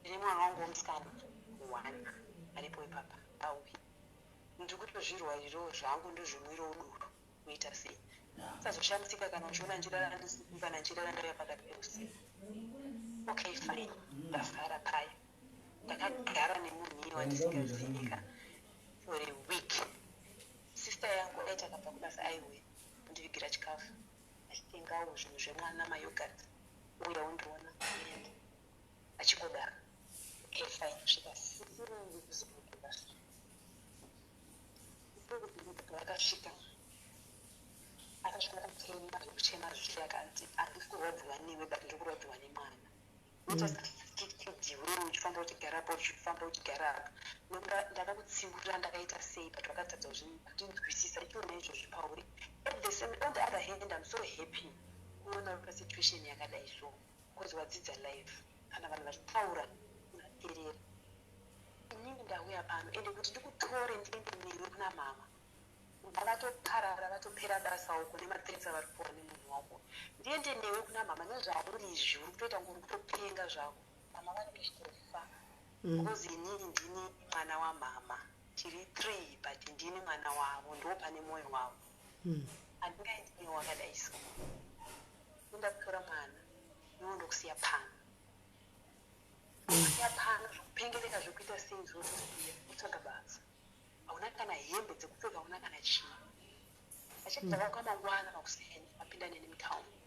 Ndine mwana wangu womusikana one aripo ipapa, auyi ndiri kutozvirwarirawo zvangu, ndozvimwirawo doro, kuita sei? Sazoshamisika kana uchiona nchirara ndisiku, kana nchirara ndauya pakati peusiku. Okay, fine." Ndafara paya. Ndakagara nemunhu iye wandisingazivika for a week. Sister yangu aiti akabva kubasa, aiwe kundivigira chikafu, achitengawo zvinhu zvemwana, mayoghurt, uya undiona, uenda, achingodaro. Okay, fine. Svika sisi kuZimbabwe, vakasvika, akasvika kuchema zvekuchema zvichi, akanti, "Handisi kurwadziwa newe, but ndiri kurwadziwa nemwana. Uchaskikidziwe uchifamba uchigara apa, uchifamba uchigara apa. Ndakakutsiura, ndakaita sei, but wakatadza kundinzwisisa. Ichiona izvozvi pauri. At the same, on the other hand, I'm so happy kuona uri pasituation yakadai so, because wadzidza life. Kana vanhu vachitaura, unateerera. Inini ndauya pano ende kuti ndikutore ndiende newe kuna mama, vatoparara, vatopera basa uko nemathreats avari kupiwa nemunhu wako. Ndiende newe kuna mama nezvauri izvi, uri kutoita ngo uri kutopenga zvako. Mama vanotosvikofa because inini ndini mwana wamama. Tiri three, but ndini mwana wavo, ndo pane mwoyo wavo. Handingaiti newe wakadai so. Enda kutora mwana iwo, ndokusiya pano, kusiya pano, zvekupengereka, zvekuita sei, zvotosiya utsvaga basa. Hauna kana hembe dzekupfeka, hauna kana chii." Achibva vakamangwana makuseni, apinda neni mutauni,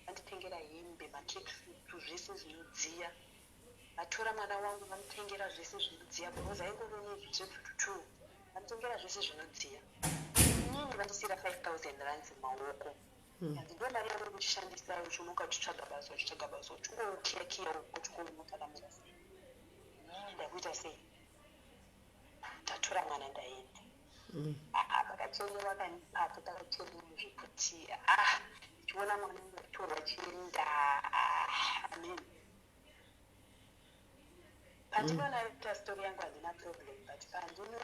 vanditengera hembe, matracksuit, zvese zvinodziya. Vatora mwana wangu, vamutengera zvese zvinodziya, because aingove nezvitsvetututu. Vamutengera zvese zvinodziya. Inini vandisiyira 5000 rands mumaoko. Hanzi, "Ndo mari yauri kuchishandisa, uchimuka uchitsvaga basa, uchitsvaga basa, uchingoukiyakiya, uchingoona takamira sei. Inini ndakuita sei? Tatora mwana, ndaenda." Ah, pakachenewa kanipapo, pakachenewa zvekuti, ah, ndichiona mwana atorwa chienda. Ah, amen. Pandinonareta story yangu handina problem, but pandino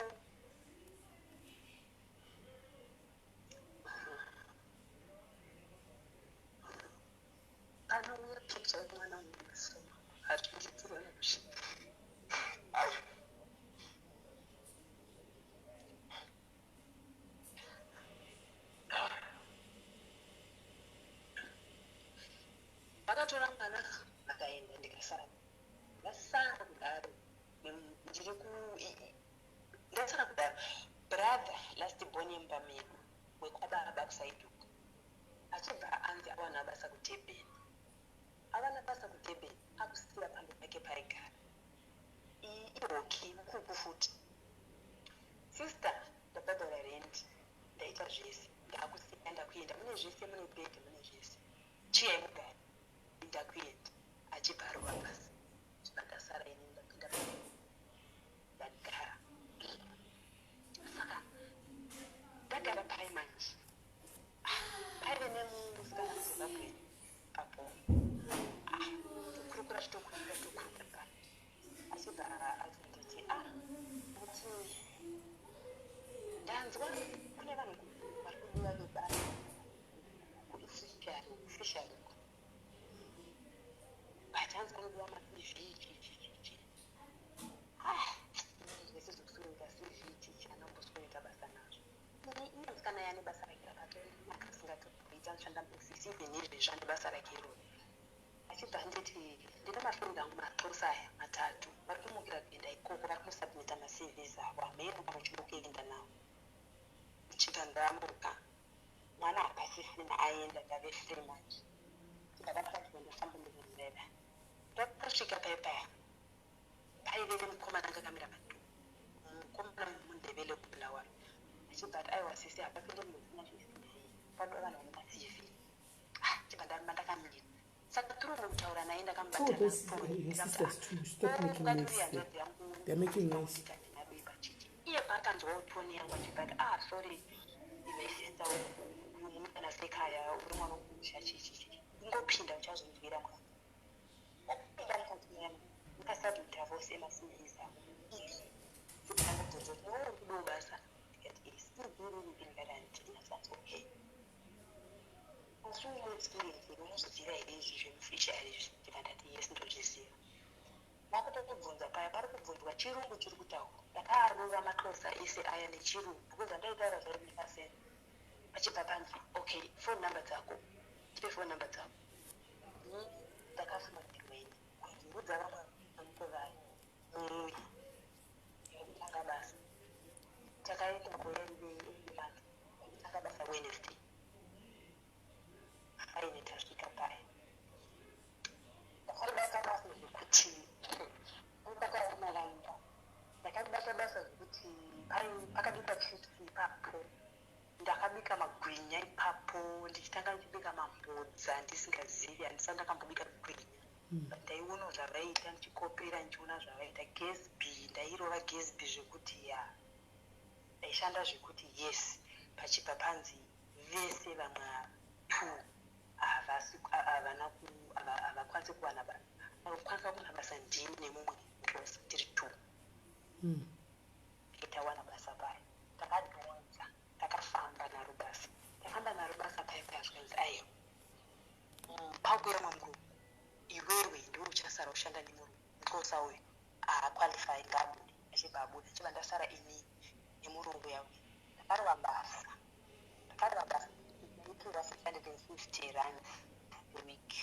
panouya picture yemwana unoso, hazvinditirwa nekushi. Vakatora mwana vakaenda, ndikasara. Ndasara kudaro, ndiri ku ndasara kudaro, brother last born yemba medu wekwababa kusaiduka achibva anzi awana basa kuDurban. Awana basa kuDurban, akusiya pamba pake paigara. Ihoki mukuku futi. "Sister, ndabhadhara rent, ndaita zvese, ndakusiya, ndakuenda. Mune zvese, mune bhedhi, mune zvese, chiyai mugare, ndakuenda." Achibva arova basa. Chibva ndasara ini, ndapinda, ndagara. Saka ndagara pai manje, paive nemusikana muZimbabwe apo. Ah, tokurukura, chitokurukura, tokurukura, achibva atonditi, "Ah, kuti ndanzwa kune vanhu vari kudiwa vebasa kuofficial, but hanzi kunodiwa maCV chichichichi." Ah, zvese zvekusunga CV chichi, anambosweta basa nazvo. Iye musikana yane basa rake rakatonaka, risingatoita, anoshanda muofisi even izvezvi ane basa rake iroro. Achibva anditi, "Ndine mafriends angu maXhosa aya matatu, vari kumukira kuenda ikoko, vari kunosubmita maCVs avo. Hameno kana uchida kuenda navo." Ndichibva ndamuka, mwana hapasisina, aenda, ndave free manje. Ndakafamba, ndafamba ndinozera. Ndakasvika paipaya, paive nemukomana anga akamira padoor, mukomana muNdebele kuBulawayo. Achibva ati, "Aiwa sisi, hapapinde munhu usina CV, panoda vanhu vane maCV." Ah, chibva ndaramba ndakamira. Saka tiri kutaura naye. Tell those your sisters to stop making noise there. They're making noise. Iye paakanzwawo tone yangu achibva ati, "Ah, sorry my sister, mumutana sekhaya, uri mwana wokumusha, chichichi, ingopinda, uchazonzwira mwana." Ndapinda mukati muyana, ndikasabhita vose maCVs avo. Ndangobvunza kuti, "Iwewe uri kudawo basa?" Ndikati, "CV riripi?" Ndikati, "Handina." Zvanzi, "Okay, asi une experience here? Unozviziva here izvi zvemufishery izvi?" Ndikati, "Ndati yes, ndozviziva." Vakutokubvunza paya, pari kubvunzwa chirungu chiri kutaura. Ndakaarova maxhosa ese aya nechirungu because andaitaura zvaimeka sense. Pachibva panzi, "Okay, phone number dzako, tipe phone number dzako." Ndakafunanirwa ini kunziudza vamwe vamuko vayo, "Muuye kutanga basa." Takaenda kuyaive month kutanga basa, Wednesday. Fine, tasvika paya, ndakabata basa zvekuti ndakaona. Ndakabata basa zvekuti pakabikwa chips ipapo, ndakabika magwinya ipapo, ndichitanga ndichibika mambodza ndisingazivi. Handisati ndakambobika gwinya. Ndaiona zvavaita, ndichikopera, ndichiona zvavaita. Gatsby, ndairova Gatsby zvekuti ya, ndaishanda zvekuti yes. Pachibva panzi vese vamwe two havana, havakwanisi kuwana basa. Vanokwanisa kuwana basa ndini nemumwe xhosa, tiri two. Tawana basa paya, takadhonza, takafamba naro basa, tafamba naro basa paya. Paya zvikanzi, "Aiwa, pakuya mwe murungu, iwewe ndiwe uchasara ushanda nemurungu. Muxhosa uyu haaqualify, ngaabude." Achibva abuda, achibva ndasara ini nemurungu yauya. Ndakarova basa, ndakarova basa. Ndaipiwa R650 week,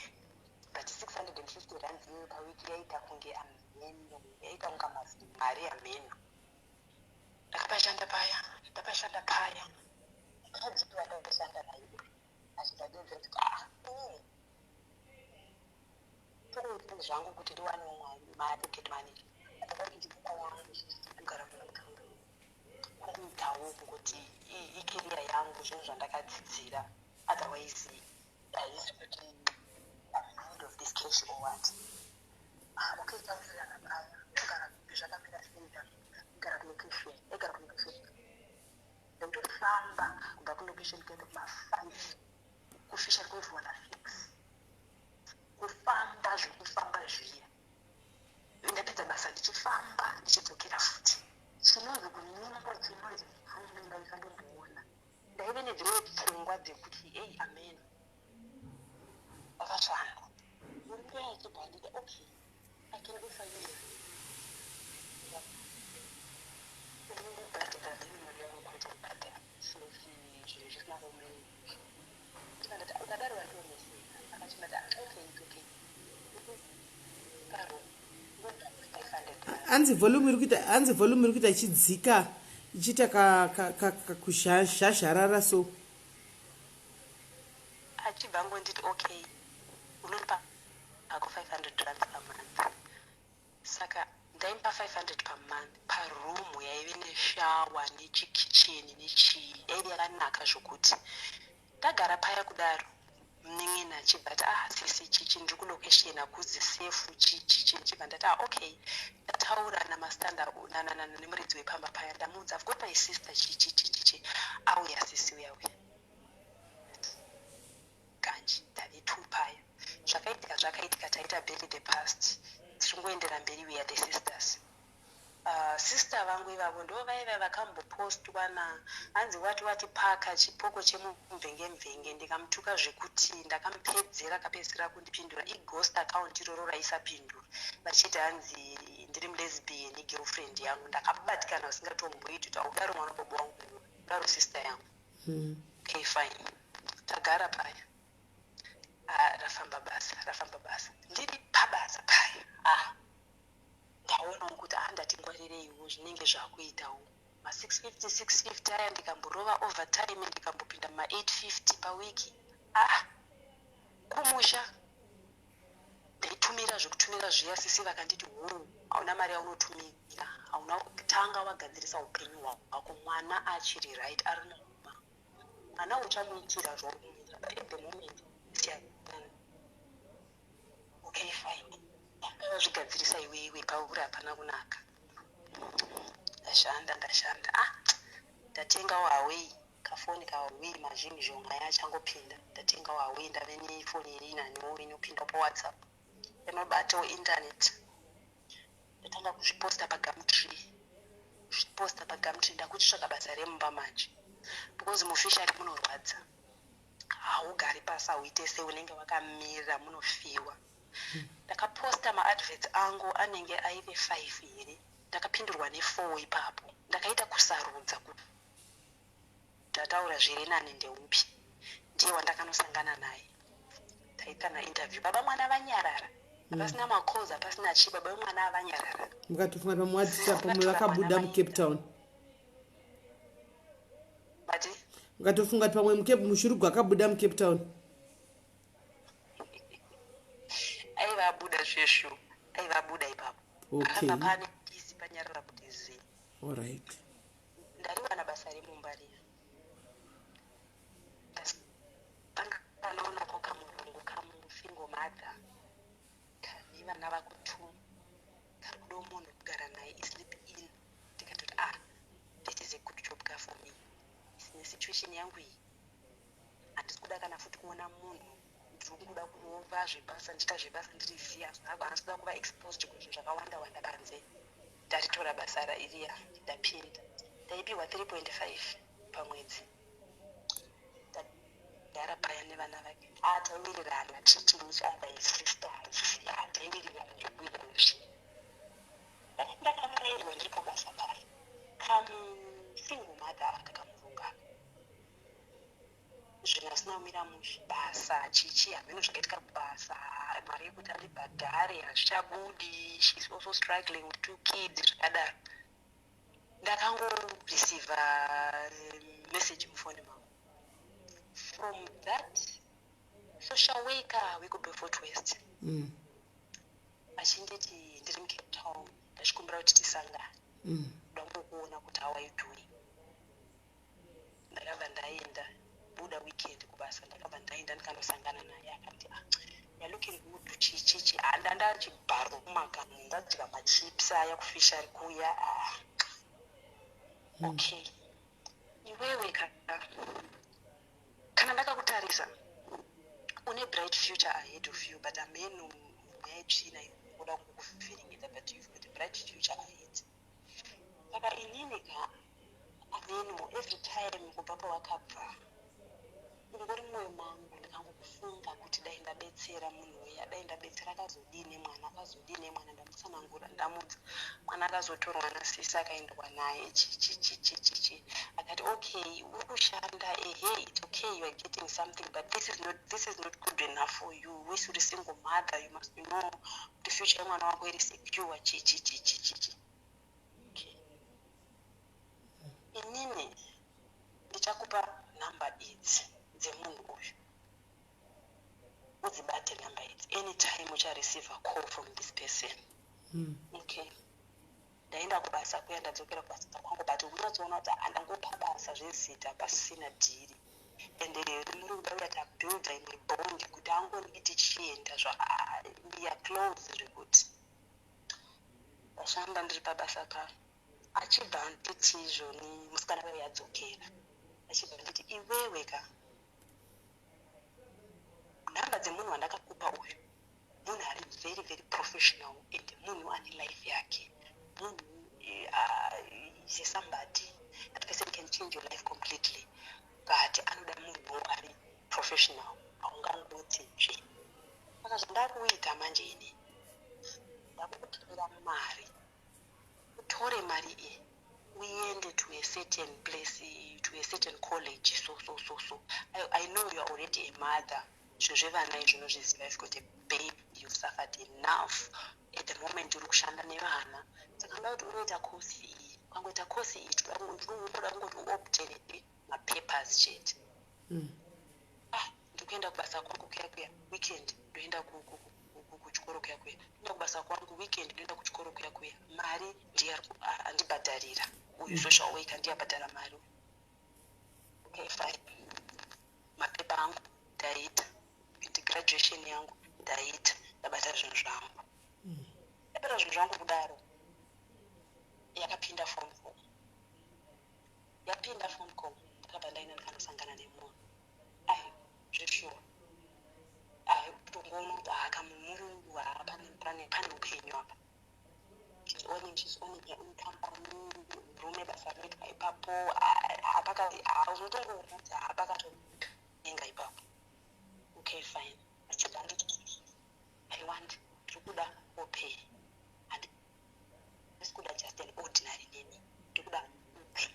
but R650 iyoyo pawiki yaita kunge amheno, yaita kunga mari amheno. Ndakapashanda paya, ndapashanda paya, mukadzi wandakashanda naye achibva adedzera kuti, "Ah, inini tokuti zvangu kuti ndiwanewo mari, pocket money, ndakati ndikupa wangu kugara muna mutaundi, kungoitawo kungoti icareer yangu, zvinhu zvandakadzidzira. Otherwise haisi kuti I'm in need of this cash or what." "Ah, okay, taurirana paya. Kugara zvakamira sei?" Kugara kulocation, egara kulocation. Ndotofamba kubva kulocation kuenda kuma5, kufishery kwevhona 6, kufamba zvekufamba zviya. Ndapedza basa, ndichifamba ndichidzokera futi. Chinonzi kunyimwa, chinonzi pfumi, ndaisandomboona. Ndaive nedzimwe pfungwa dzekuti, "Ei, amen." Akashanda murume achibva anditi, "Okay, I can offer you unongobhadhara mari yaunokwanisa kubhadhara, zvinhu zvisina kuomei." Ndikandati, "Ukadaro wandioneseka." Akachimati, "Okay, it's okay." Paro 500. Hanzi volume iri kuita ichidzika, ichiita kuzhazharara so. Achibva angonditi, "Okay, unonipa ako R500 pamonth." Saka ndaimupa 500 pamonth parumu yaive neshower nechikicheni nechii, yaive yakanaka zvokuti. Ndagara paya kudaro, munin'ina achibva ati, "Ah, sisi, chichi, ndiri kulocation, hakuzi safe, chichichi." Ndichibva ndati, "Ah, okay." Ndataura namastanda nemuridzi wepamba paya, ndamuudza, "I've got my sister, chichi chichichi." Auya sisi uya uya ganji, tave two paya. Zvakaitika zvakaitika, taita bury the past, tichingoendera mberi. We are the sisters. Sister vangu ivavo ndo vaiva vakambopostwa na hanzi wati wati paka chipoko chemumvenge-mvenge. Ndikamutuka zvekuti ndakamupedzera, akapedzisira kundipindura ighost account iroro raisapindura, vachiti hanzi ndiri mulesbian, girlfriend yangu. Ndakabatikana usingatomboiti kuti audaro mwana baba wangu, udaro sister yangu. Okay, fine, tagara paya. Ah, rafamba basa, rafamba basa. Ndiri pabasa paya, ah, ndaonawo kuti, ah, ndati ngwarireiwo, zvinenge zvakuitawo ma650 650 aya. Ndikamborova overtime, ndikambopinda ma850 pawiki. Ah, kumusha ndaitumira zvekutumira zviya. Sisi vakanditi, "Huu, hauna mari yaunotumira, hauna tanga wagadzirisa upenyu hwako. Mwana achiri right, ari normal, mwana uchamuitira zvauri kumuitira, but at the moment siyana." Usazvigadzirisa iwewe, pauri hapana kunaka. Ndashanda, ndashanda, ah, ndatengawo Huawei, kafoni kaHuawei, mazhinji aya achangopinda. Ndatengawo Huawei, ndave nefoni iri naniwo inopinda paWhatsApp, inobatawo internet. Ndatanga kuzviposta paGumtree, kuzviposta paGumtree. Ndakuchitsvaga basa remumba manje, because mufishari munorwadza, haugari pasi, hauite sei, unenge wakamirira, munofiwa. Ndakaposta maadverts angu anenge aive 5 here, ndakapindurwa ne4 ipapo. Ndakaita kusarudza kuti ndataura zviri nani ndeupi. Ndiye wandakanosangana naye, taitana interview. Baba mwana vanyarara, hapasina macalls, hapasina chii, baba vemwana avanyarara. Mukatofunga pamwe pamwe vakabuda muCape Town. Bati? Mukatofunga kuti pamwe mushurugu akabuda muCape Town. Aiva abuda zveshu, aiva abuda ipapo. Akanga pane peace, panyarara kuti zii. Allright. Ndariwana basa remumba riya, ndasanganaonako kamurungu, kamusingle mother kane vana vako two, kari kudawo munhu wekugara naye, isleep in. Ndikatoti, "Ah, this is a good job ka for me nesituation yangu iyi. Handisi kuda kana futi kuona munhu, ndiri kungoda kurova zvebasa, ndichiita zvebasa ndiri ziya, handisi kuda kuva exposed kuzvinhu zvakawanda wanda panze." Ndaritora basa iriya, ndapinda, ndaipiwa 3.5 pamwedzi. Ndagara paya nevana vake, ataiwirirana, treating each other as sisters, ataiwirirana zvekuwirirana. Ndakavarairwa ndiri pabasa paya, kamusingle mother aka, kamurungu aka, zvinhu asina kumira mushe, basa chichi, hameno zvakaitika kubasa, mari yekuti andibhadhare hazvichabudi. She's also struggling with two kids, zvakadaro. Ndakangoreceiva message mufoni mangu from that social worker wekuBeaufort West, achinditi ndiri muCape Town, ndachikumbira kuti tisangane, kuda kungokuona kuti how are you doing. Ndakabva ndaenda, buda weekend kubasa, ndakabva ndaenda ndikanosangana naye. Akati, "Ah, you're looking good," chichichi. Handa ndachibharuma kana ndadya machips aya kufishari kuya. Ah, okay, iwewe kana ndakakutarisa une bright future ahead of you, but ameno mweya yetsvina inoda kukuvhiringidza, but you've got a bright future ahead. Saka inini ka, ameno, every time kubva pawakabva ungori mwoyo mangu, ndikangokufunga kuti dai ndabetsera munhu uya, dai ndabetsera, akazodii mwana, akazodii mwana. Ndamutsanangura, ndamudza mwana akazotorwa nasisi, akaendwa naye, chichichichichichi. Akati, "Okay, uri kushanda, ehe, it's okay, you are getting something, but this is not good enough for you. Wesi uri single mother, you must know kuti future yemwana wako iri secure," chichichichichichi. Okay, inini ndichakupa nhamba idzi dzemunhu uyu, udzibate nhamba idzi, anytime uchareceive a call from this person. Okay, ndaenda kubasa kuya, ndadzokera kubasa kwangu, but unatsoona kuti handangopa basa zvezita pasina deal, ende muri kuda kuya tabuilda imwe bond kuti angonditi chienda zva, we are close zvekuti. Ndashanda ndiri pabasa pano, achibva anditi izvoni, musikana wewe yadzokera, achibva nditi, "Iwewe ka, nhamba dzemunhu wandakakupa uyu, munhu ari very very professional and munhu ane life yake, munhu is a somebody. That person can change your life completely, but anoda munhu ari professional, haungangoti nje. Saka zvandakuita manje, ini ndakukutorera mari, utore mari iyi uende to a certain place, to a certain college, so so so so. I know you are already a mother, zvinhu zvevana izvi unozviziva. You've got a baby, you've suffered enough. At the moment uri kushanda nevana, saka ndoda kuti unoita kosi iyi. Ukangoita kosi iyi, ndinoda kungoti uobtain mapapers chete." Ah, ndikuenda kubasa kwangu kuya kuya, weekend ndoenda kuchikoro kuya kuya, ndoenda kubasa kwangu, weekend ndoenda kuchikoro kuya kuya. Mari ndiye andibhadharira uyu social worker, ndiye abhadhara mari. Okay, fine, mapepa angu ndaita, graduation yangu ndaita, ndabata zvinhu zvangu. Yapera zvinhu zvangu kudaro, yakapinda phone call. Yapinda phone call, ndakabva ndaenda, ndikanosangana nemunhu. Ai, zveshuwa, ai, kutongoona kuti aka murungu, haa, pane upenyu apa. She's owning her own company. Murume basa rinoitwa ipapo. Unotongoona kuti hapakatoenga ipapo. Okay, fine. Achibva anditi, "I want, ndiri kuda au pair. Handisi kuda just an ordinary nanny, ndiri kuda au pair,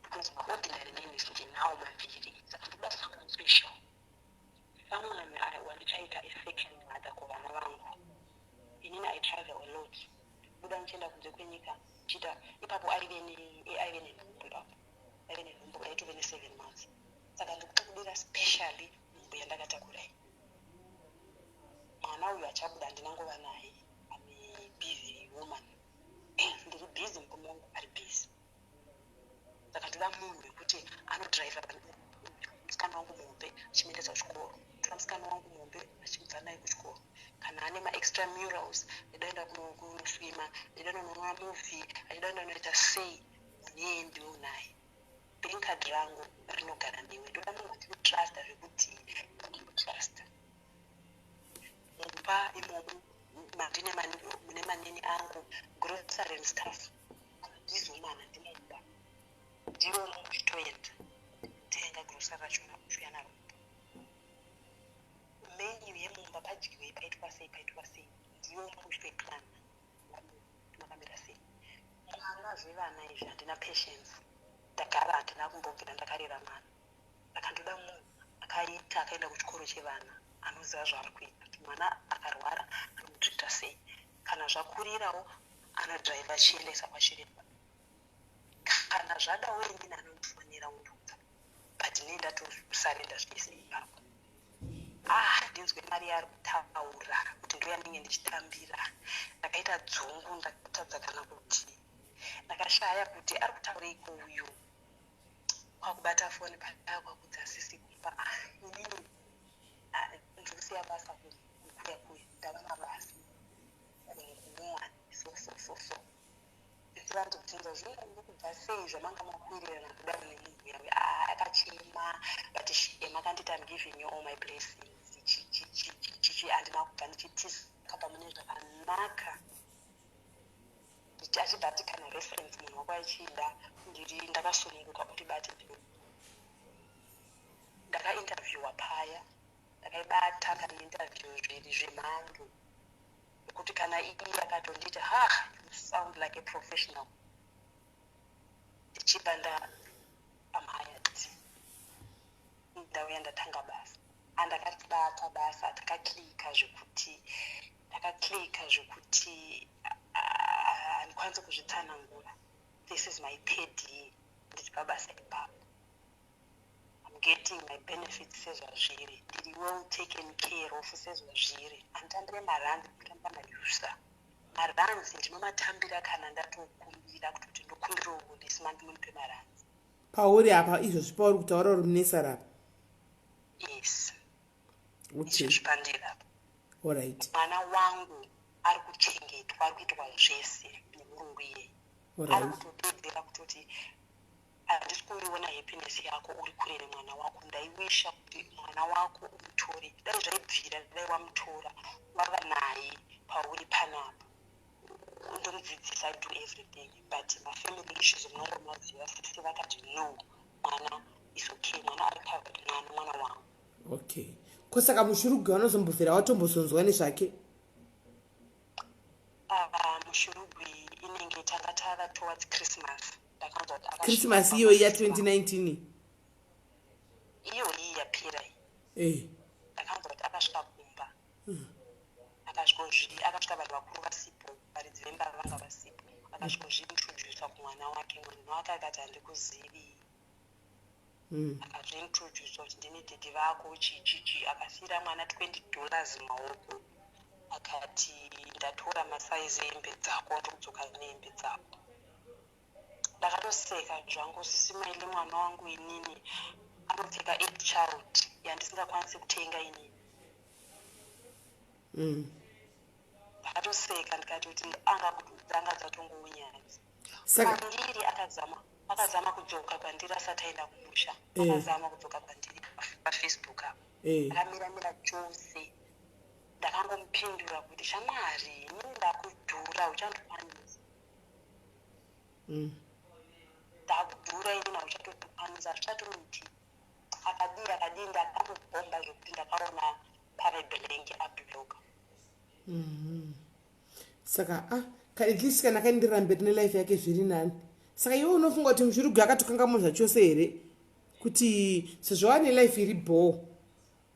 because maordinary nannies ndinawo maviri, saka ndikuda someone special, someone wandichaita a second mother kuvana vangu. Inini I travel a lot, buda ndichienda kunze kwenyika chiita." Ipapo aive nenhumbu. Ipapo aive nenhumbu, aitove ne7 months. "Saka ndikutokudira specially nhumbu yandakatakurai. Mwana uyu achabuda, handina nguva naye. I'm a busy woman, ndiri busy, murume wangu ari busy. Saka ndoda munhu wekuti anodhiraivha musikana wangu muhombe achimuendesa kuchikoro, tora musikana wangu muhombe achibva naye kuchikoro. Kana ane maextramurals, ndidaenda kunoswima, ndidaenda kunoona movie, achida kuenda kunoita sei, munhu iyeye ndiwe unaye. Bank card rangu rinogara newe. Ndoda munhu wandinotrusta, zvekuti ndinotrusta. Mumba imomo mandine mune maneni angu, grocery and stuff, ndizomana ndimumba, ndiwe unochitoenda tenga grocery rachona, uchiuya naro. Menu yemumba, padyiwei, paitwa sei, paitwa sei, ndiwe unongochitoiplana, makamira sei. Mwana, zvevana izvi handina patience. Ndagara handina kumbobvira ndakarera mwana. Saka ndoda munhu akaita, akaenda kuchikoro chevana, anoziva zvaari kuita, kuti mwana akarwara anomutrita sei, kana zvakurirawo anodhiraivha achiendesa kwachiremba, kana zvadawo inini anondifonera undiudza, but inini ndatosarenda zvese ipapo." Ah, ndinzwe mari yaari kutaura kuti ndo yandinge ndichitambira, ndakaita dzungu, ndakatadza kana kuti ndakashaya kuti ari kutaureiko uyu. Kwakubata foni paya, kwakudza sisi kumba, "Ah, inini, ah, ndiri basa kuya kuya, ndava mabasa kunhu so so so so." Sisi vandibvunza, "Zvino uri kubva sei zvamanga makuwirirana kudaro nemunhu yawe?" Ah, akachema, but shema akanditi, "I'm giving you all my blessings." Chichichichichi, handina kubva ndichitiza akabva mune zvakanaka. Achibva ati, "Kana reference munhu wako achida, ndiri ndakasununguka, undibate." Ndakainterviewa paya, ndakaibata kana interview zviri zvemhando yekuti kana iye akatonditi, "Ha, you sound like a professional." Ndichibva nda am hired, ndauya ndatanga basa. Andakabata basa, takaclicka zvekuti, ndakaclicka zvekuti handikwanisi kuzvitsanangura. This is my third year ndiri pabasa ipapo. I'm getting my benefits sezvazviri, ndiri well taken care of sezvazviri. Handitambire maranzi, kutamba mayusa maranzi ndinomatambira kana ndatokumbira, kutoti ndokumbirawo this month munipe maranzi. Pauri apa izvozvi, pauri kutaura uri munesari apa? Yes. Izvozvi pandiri apa. Alright. Mwana wangu ari kuchengetwa, ari kuitwa zvese nemurungu iyeye. Ari kutodedzera kutoti, "Handisi kuiona happiness yako uri kure nemwana wako. Ndaiwisha kuti mwana wako umutore, dai zvaibvira dai wamutora wava naye pauri panapa, ndomudzidzisa, do everything, but mafamily issues munongomaziva." Sisi vakati, "No, mwana is okay, mwana ari covered, mwana mwana wangu." Okay, ko saka mushurugwi vanozombobvira watombozonzwa nezvake? Ah, mushurugwi inenge tanga tava towards Christmas, ndakanzwa kuti akasvika. Christmas iyoyi ya2019? Iyoyi yapera iyi. Ndakanzwa kuti akasvika kumba, akasvika vanhu vakuru vasipo, varidzi vemba vanga vasipo. Akasvikozviintrodusa kumwana wake. Mwana wake akati, "Handikuzivi." Akazviintrodusa kuti, "Ndini dhedhi vako," chichichi. Akasiyira mwana $20 mumaoko, akati, "Ndatora masaizi ehembe dzako, ndikudzoka nehembe dzako." Ndakatoseka zvangu, sisi maile. Mwana wangu inini anopfeka eight child yandisingakwanisi kutenga inini. Ndakatoseka ndikatoti anga dzanga dzatongounyadzi. Saka Kwandiri akazama kudzoka kwandiri asati aenda kumusha. Akazama kudzoka kwandiri paFacebook apo. Akamiramira chose. Ndakangomupindura kuti, "Shamwari, inini ndakudhura, uchandikwanisa. Ndakudhura inini, hauchatondikwanisa, hazvichatoiti." Akadii akadii, ndakamubhomba zvekuti ndakaona pave blank, abloka. Saka at least kana kaenderera mberi nelife yake zviri nani. Saka iwe unofunga kuti Mushurugwi akatokangamwa zvachose here, kuti sezvo ane life iri bho,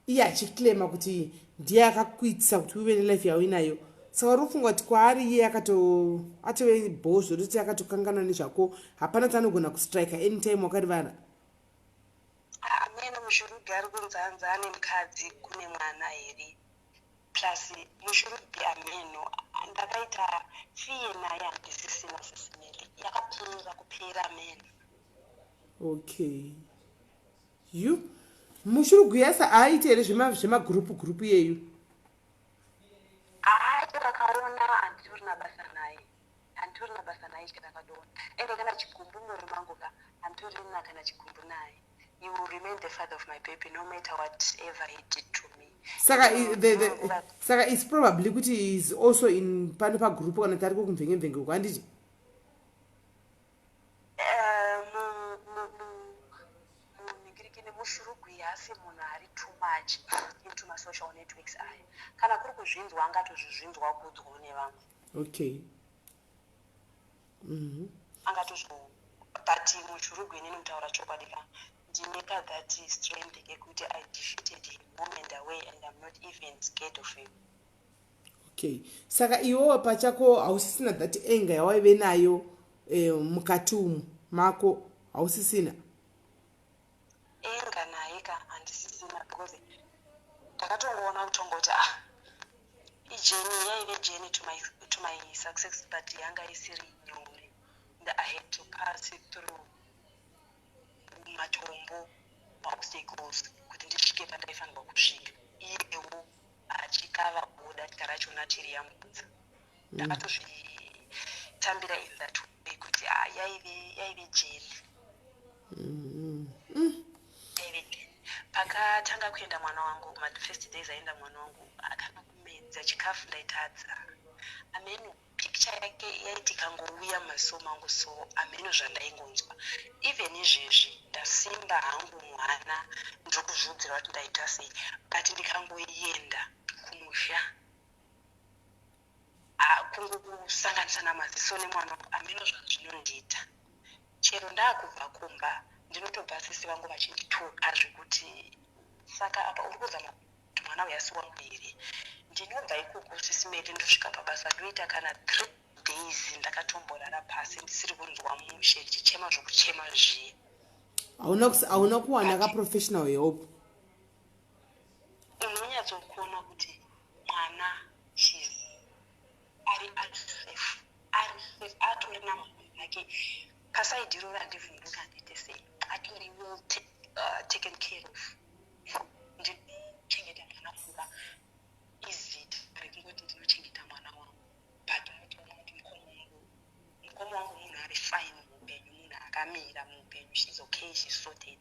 iye achiclaima kuti ndiye akakuitisa kuti uve nelife yauinayo? Saka uri kufunga kuti kwaari iye akato atove bho zvototi akatokanganwa nezvako, hapana chaanogona kustrika anytime wakarivara? Amene Mushurugi ari kunzanza ane mukadzi, kune mwana here? Plus Mushurugi, ameno, ndakaita fiye naye, handisisina Sis Melly, yakapera kupera, ameno. Okay, you Mushurugwi yasa haaiti here zvemagurupu gurupu iyeyu? Hayi, ndakaona handitorina basa naye, handitorina basa naye chakadona. Ende kana chigumbu murume wangu ka, handitorina kana chigumbu naye. He will remain the father of my baby no matter whatever he did to me. Saka it's probably kuti is also in pano pagurupu, kana kuti ariko kumvenge-mvenge uko, handiti? Munhingirikini Mushurugwi haasi munhu ari too much into masocial networks aya. Kana kuri kuzvinzwa, angatozvizvinzwa kuudzwawo nevamwe. Angatozvo, but Mushurugwi, inini kutaura chokwadi ka, ndine ka that strength kekuti I defeated him home and away, and I'm not even scared of him. Okay, saka iwewo pachako hausisina that anger yawaive nayo mukati umu mako, hausisina? Anger naye ka handisisina, because ndakatongoona kutongoti, ah, ijourney, yaive journey to my success, but yanga isiri nyore. I had to pass it through matombo, maobstacles, kuti ndisvike pandaifanirwa kusvika. Iyewo achikava buda rachona chiri yamudza. Ndakatozvitambira in that way kuti, ah, yaive journey. Yaive journey. Pakatanga kuenda mwana wangu, mafirst days aenda mwana wangu, akana kumedza chikafu ndaitadza. Ameno, picture yake yaiti ikangouya mumaziso mangu, so ameno zvandaingonzwa. Even izvezvi ndasimba hangu mwana, ndiri kuzviudzira kuti ndaita sei, but ndikangoenda kumusha, kungokusanganisana maziso nemwana wangu, ameno zvazvinondiita. Chero ndaakubva kumba, ndinotobva sisi vangu vachindituka zvekuti, "Saka apa uri kuzama kuti mwana uyu asi wangu here?" Ndinobva ikoko, Sis Melly, ndosvika pabasa, ndoita kana 3 days ndakatomborara pasi, ndisiri kunzwa mushe, ndichichema zvokuchema zviye. Hauna kuwana kaprofessional help? Unonyatsokuona kuti mwana, she's ari safe, ari safe, atori namama ake paside iroro. Handivhunduka, handiite sei, atori well taken care of. Ndinochengeta mwana wangu, izita rekungoti ndinochengeta mwana wangu, but unotoona kuti mukoma wangu munhu ari fine muupenyu, munhu akamira muupenyu. She's okay, she's sorted,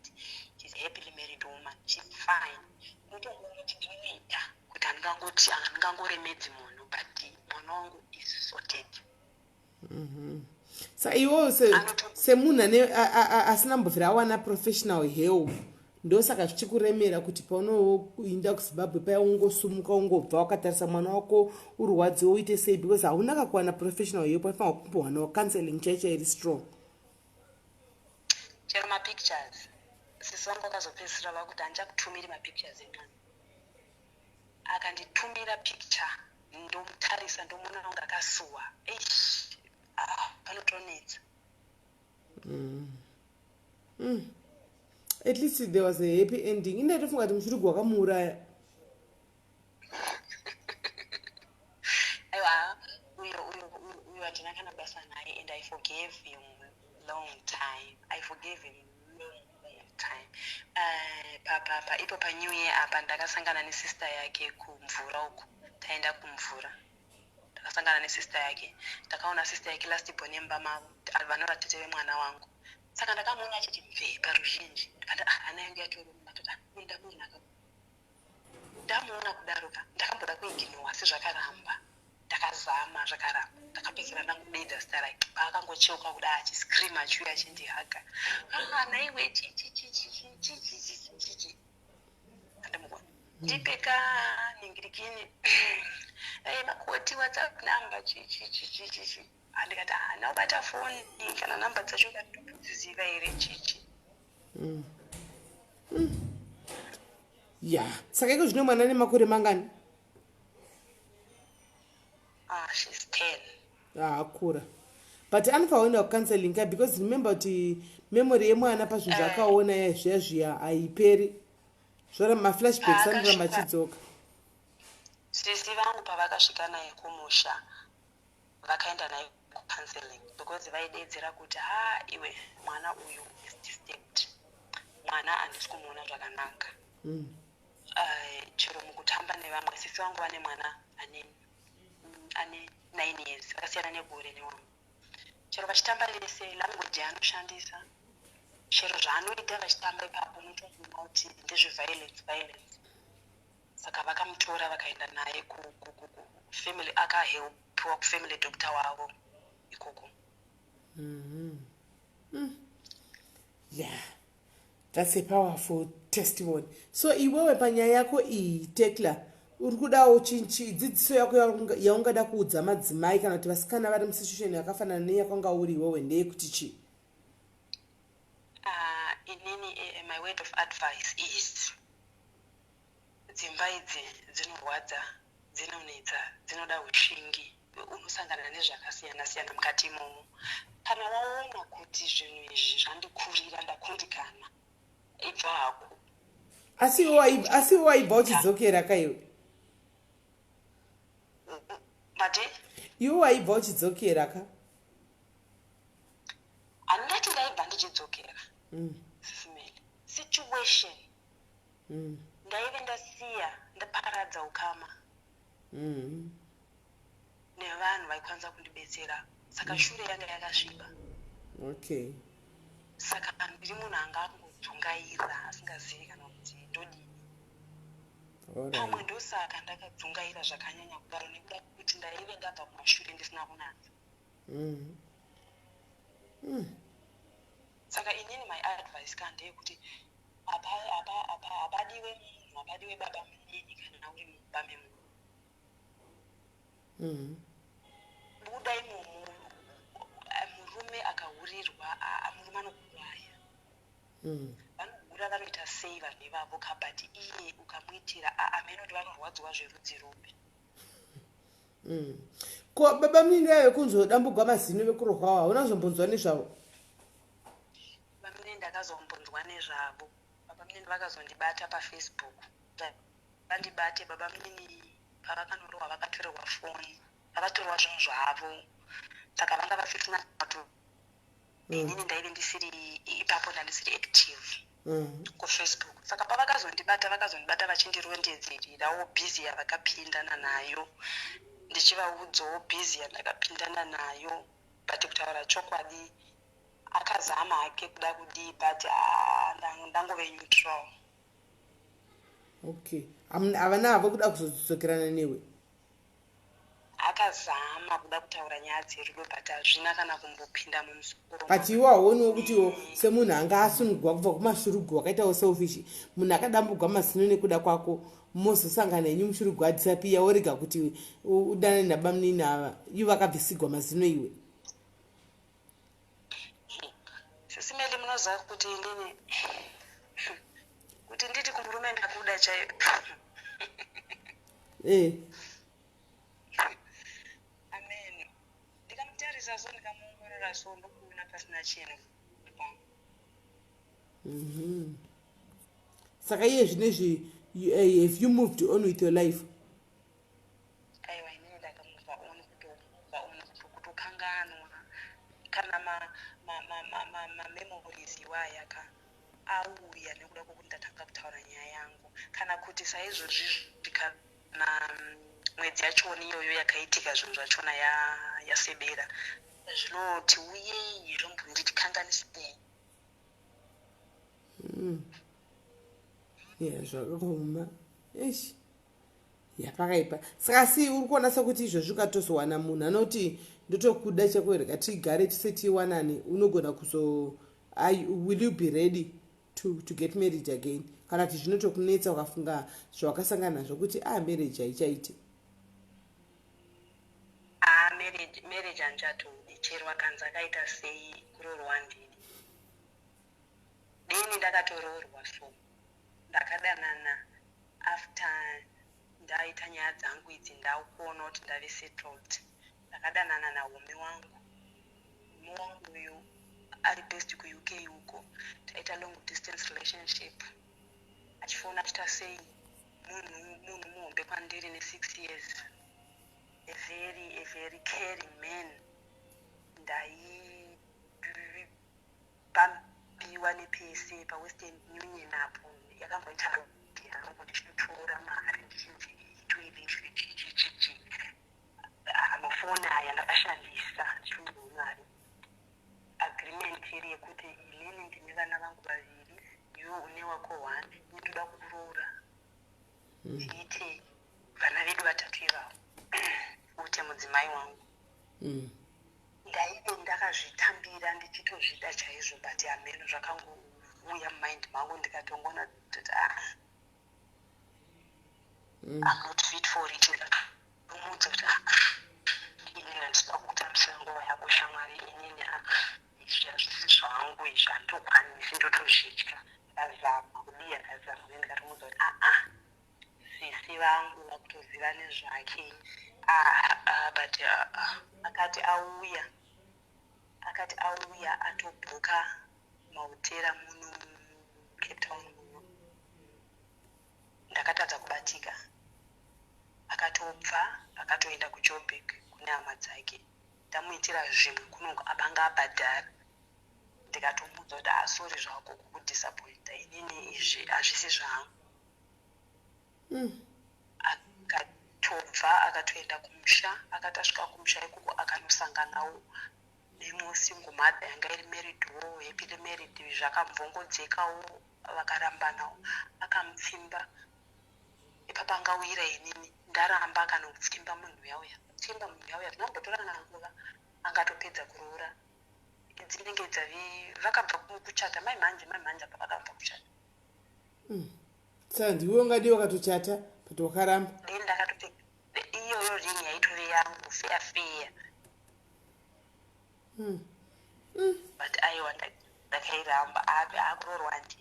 she's a happily married woman, she's fine. Unotongoona kuti ndinoita kuti handingangoti, handingangoremedzi munhu, but mwana wangu is sorted. Saka iwewo semunhu ane asina mbovhira awana professional help, ndosaka zvichikuremera kuti paunoinda kuZimbabwe paya ungosumuka, ungobva wakatarisa mwana wako, urwadziwe, uite sei, because hauna kakuwana professional help. Aifanwa kumbowanawo counseling chaicho iri strong. Chero mapictures, sisi vangu vakazopedzisira vakuti, "Handichakutumiri mapictures emwana." Akanditumira picture, ndomutarisa, ndomuona kunge akasuwa. Eish, ah, panotonetsa. At least there was a happy ending. Indaitofunga kuti Mushurugwi wakamuuraya. Aiwa, uyo handina kana basa naye, and I forgave him long time, I forgave him long, long time. Pa ipo panew year apa ndakasangana nesister yake kumvura uku, taenda kumvura. Ndakasangana nesister yake, ndakaona sister yake last born yemba mavo, vanova tete vemwana wangu. Saka ndakamuona achiti mvee paruzhinji. Ndikati, "Ah, hana yangu yatoruma." Toti, "Ah, ndamuona." Ndamuona kudaro ka, ndakamboda kuignora, asi zvakaramba. Ndakazama, zvakaramba. Ndakapedzera ndangudedza zita rake. Paakangocheuka kuda achiscream, achiuya achindihaga, "Ah, naiwe, chichichichichichichichichichi." Andimukona, "Ndipe ka ningirikini, makoti, WhatsApp number, chichichichichichi." Andikati, "Hana ubata foni kana namba dzacho kandodziziva here, chichi?" Ya, saka iko zvino mwana nemakore mangani? Ah, she's 10. Akura, but anofanira kuenda kucounseling ka, because remember kuti memory yemwana pazvinhu zvaakaona zviya zviya haiperi. Zvora maflashbacks anoramba achidzoka. Sisi vangu pavakasvika naye kumusha, vakaenda naye kucounseling because vaidedzera kuti, "Ha, iwe, mwana uyu is disturbed, mwana handisi kumuona zvakanaka." Chero mukutamba nevamwe. Sisi vangu vane mwana ane 9 years, vakasiyana negore newangu. Chero vachitamba vese, language yaanoshandisa, chero zvaanoita vachitamba ipapo, unotoona kuti ndezveviolence, violence. Saka vakamutora, vakaenda naye kufamily, akahelpiwa kufamily doctor wavo ikoko. Yeah, that's a powerful testimony. So iwewe panyaya yako iyi, Tekla, uri kudawo dzidziso yako yaungada kuudza madzimai kana kuti vasikana vari musituation yakafanana neyakwanga uri iwewe ndeyekuti chii? Inini, my word of advice is, dzimba idzi dzinorwadza, dzinonetsa, dzinoda ushingi. Unosangana nezvakasiyana siyana mukati imomo. Kana waona kuti zvinhu izvi zvandikurira, ndakundikana, ibva hako. Asi iwe waibva uchidzokera ka iwe? Mati? Iwe waibva uchidzokera ka? Handingati ndaibva ndichidzokera. Sisi Melly, situation, ndaive ndasiya ndaparadza ukama nevanhu vaikwanisa kundibetsera, saka shure yanga yakasviba. Saka ndiri munhu anga angodzungaira, asingazivi kana kuti ndodini. Pamwe ndosaka ndakadzungaira zvakanyanya kudaro, nekuda kwekuti ndaive ndabva kumashure ndisina kunatsa. Saka inini my advice ka ndeyekuti hapadiwe munhu, hapadiwe baba munini kana uri mumba memunhu. Buda imomo. Murume akahurirwa, murume anokuraya. Vanohura vanoita sei vanhu ivavo ka? But iye ukamuitira, amene kuti vanorwadziwa zverudzi rupi. Ko baba munini vaive kunzodambugwa mazino, vekurohwawo, hauna kuzombonzwa nezvavo? Bamunini ndakazombonzwa nezvavo. Baba munini vakazondibata paFacebook. Vandibate baba munini pavakanorohwa, vakatorerwa foni, vakatorwa zvinhu zvavo, saka vanga vasisina kuto. Inini ndaive ndisiri ipapo, ndandisiri active kuFacebook. Saka pavakazondibata, vakazondibata vachindirondedzererawo busy yavakapindana nayo, ndichivaudzawo busy yandakapindana nayo. But kutaura chokwadi, akazama hake kuda kudii, but ah, ndangove neutral. Okay. Havana havo kuda kuzodzokerana newe? Akazama kuda kutaura nyaya dzerudo, but hazvina kana kumbopinda mumusoro. But iwe hauoniwo kutiwo semunhu anga asunugwa kubva kumashurugu, wakaitawo selfish? Munhu akadambugwa mazino nekuda kwako, mozosangana henyu mushurugu adisappear, worega kuti udanane nabamunini ava, ivo vakabvisigwa mazino iwe. Sisi Melly, munoziva kuti inini kuti nditi kumurume ndakuda chaiyo, amen, ndikamutarisa so, ndikamuongorora so, ndokuona pasina chinhu. Saka iye zvinezvi, have you moved on with your life? Aiwa, inini ndakamove on, kutomove on, kutokanganwa kana mamemories iwaya ka auya nekuda kwokuti ndatanga kutaura nyaya yangu, kana kuti saizvozvi kana Mwedzi yachona iyoyo yakaitika zvinhu zvachona yasebera, zvinoti uyei zvombondikanganisei. Ya, zvakaoma. Eish, yapakaipa. Saka si uri kuona sekuti izvozvi ukatozowana munhu anoti ndotokuda chakurega tigare tise tiwanane, unogona kuzo will you be ready to get married again, kana kuti zvinotokunetsa ukafunga zvawakasangana nazvo kuti ah, marriage haichaiti? Ah, marriage handichatodi. Chero akanzi akaita sei, kuroorwa handidi. Deni ndakatoroorwa, so ndakadanana after ndaita nyaya dzangu idzi, ndakuona kuti ndave settled. Ndakadanana nahomi wangu. Homi wangu uyu ari based kuUK uko. Taita long distance relationship, achifona, achiita sei. Munhu muhombe kwandiri ne6 years, a very caring man. Ndaipambiwa nepese paWestern Union apo, yakamboita yangu ndichinotora mari, ndichinzi itoive chichichichi. Mafoni aya ndakashandisa ndichiunzwa mari. Agreement iri yekuti inini ndine vana vangu vaviri, iwe une wako one, ini ndoda kuroora, tiite vana vedu vatatu ivavo, uite mudzimai wangu. Ndaive ndakazvitambira, ndichitozvida chaizvo, but hameno zvakangouya mumind mangu, ndikatongoona kuti ah, I'm not fit for it. Ndikamuudza kuti ah, inini handisida kukutambisira nguva yako shamwari. Inini ah, izvi hazvisi zvangu izvi, handitokwanisi, ndotozvitya. Ndazama kudiya, ndazama kudiya. Ndikatomuudza kuti aa, ah, sisi vangu vakutoziva nezvake. Ah, ah, but akati auya atobhuka mahotera muno muCape Town muno. Ndakatadza kubatika. Akatobva, akatoenda kuJoburg kune hama dzake. Ndamuitira zvimwe kunongo abanga abhadhara. Ndikatomuudza kuti ah, sorry zvako kukudisappointa, inini izvi hazvisi zvangu. Akatobva, akatoenda kumusha. Akati asvika kumusha ikoko, akanosanganawo neimwewo single mother yanga iri married wo, happily married. Zvakamvongodzekawo, vakarambanawo. Akamupfimba ipapa. Angawira inini ndaramba, akanopfimba munhu uyauya. Pfimba munhu uyauya, zvinombotorana nguva, angatopedza kuroora. Dzinenge dzave vakabva kuchata mai mhanje, mai mhanje apa vakabva kuchata. Saka ndiwe ungadii wakatochata, but wakaramba. Then ndakatopfeka iyoyo ring, yaitove yangu feya feya. But aiwa, ndakairamba. Akuroorwa ndi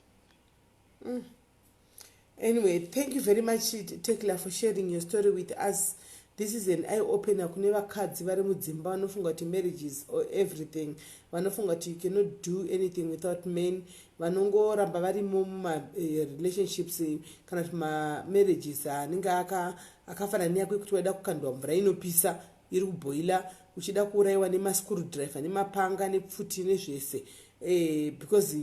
Anyway, thank you very much, Tekla, for sharing your story with us. This is an eye opener kune vakadzi vari mudzimba vanofunga kuti marriage is everything, vanofunga kuti you cannot do anything without men, vanongoramba varimo mumarelationships kana kuti mamarriages anenge akafanana neyako yekuti waida kukandwa mvura inopisa iri kubhoila, uchida kuurayiwa nemascrewdriver, nemapanga, nepfuti, nezvese, because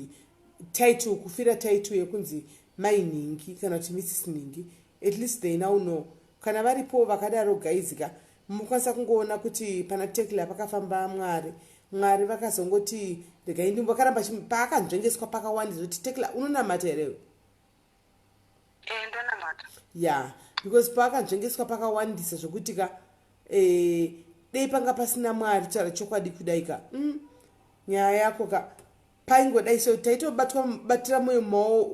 title, kufira title yekunzi mai Nhingi kana kuti Mrs Nhingi. At least they now know. Kana varipo vakadaro, guys ka, munokwanisa kungoona kuti pana Tekla pakafamba Mwari. Mwari vakazongoti regai ndimbo vakaramba paakanzvengeswa pakawandisa kuti Tekla, unonamata herewe? Eh, ndonamata. Ya, because paakanzvengeswa pakawandisa zvokuti ka, dei panga pasina Mwari, taura chokwadi kudai ka, nyaya yako ka paingodai so taitobatwa batira mwoyo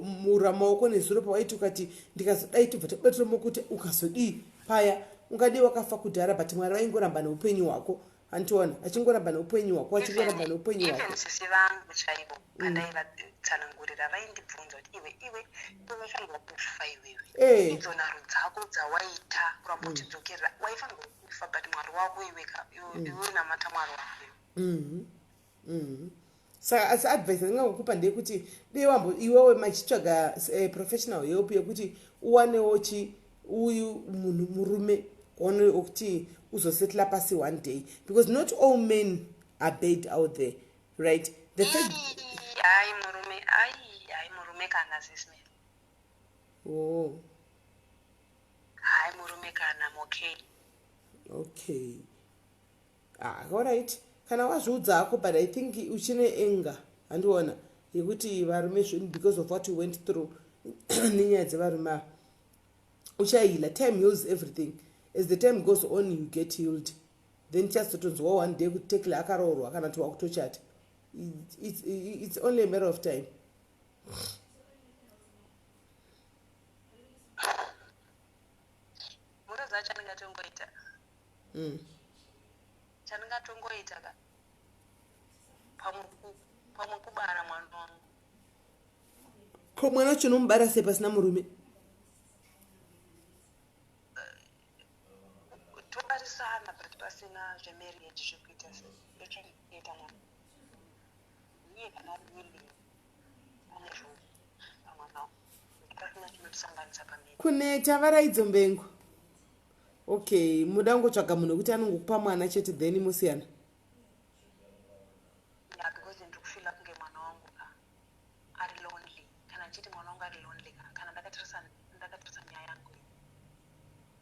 mura maoko nezuro pawaiti ukati ndikazodai, tobva tabatira maoko kuti ukazodii paya, ungadii wakafa kudhara. But Mwari vaingoramba neupenyu hwako, handiona vachingoramba neupenyu hwako, vachingoramba neupenyu hwako. Even sisi vangu chaivo, pandaivatsanangurira, vaindibvunza kuti iwe, iwe, iwe waifanirwa kufa iwewe. Idzo nharo dzako dzawaita, kuramba uchidzokerera, waifanirwa kufa, but Mwari wako iwe ka, iwe unamata Mwari wako iwe. Saka asi advice andingangokupa ndeyekuti dei wambo iwewe machitsvaga professional help yekuti uwanewo chi uyu munhu murume one wekuti uzosetla pasi one day, because not all men are bad out there, right? The fact Hayi murume, ai, hayi murume kana, sisme. Oh. Hayi murume kana, I'm okay. Okay, ah, alright, kana wazviudza hako, but I think uchine anger, handiona yekuti varume, because of what you went through nenyaya dzevarume ava. Uchaheala. Time heals everything. As the time goes on, you get healed. Then chazotonzwa one day kuti Tekla akaroorwa kana kuti wakutochata. It's only a matter of time. Munoziva chandingatongoita? Chandingatongoita ka, pamwe kubara mwana wangu. Ko mwana wacho unomubara sei pasina murume? Tobarisana, but pasina zvemarriage, zvekuita ndochandiita mwana iye kana ari willing ane pamwana wangu, pasina chinotisanganisa pamiri. Kuneta varaidzo mbengo. Okay, muda kungotsvaga munhu wekuti anongokupa mwana chete, then musiyana. Yeah, because ndiri kufeela kunge mwana wangu ka ari lonely. Kana ndichiti mwana wangu ari lonely ka, kana ndakatarisa nyaya yangu iyi,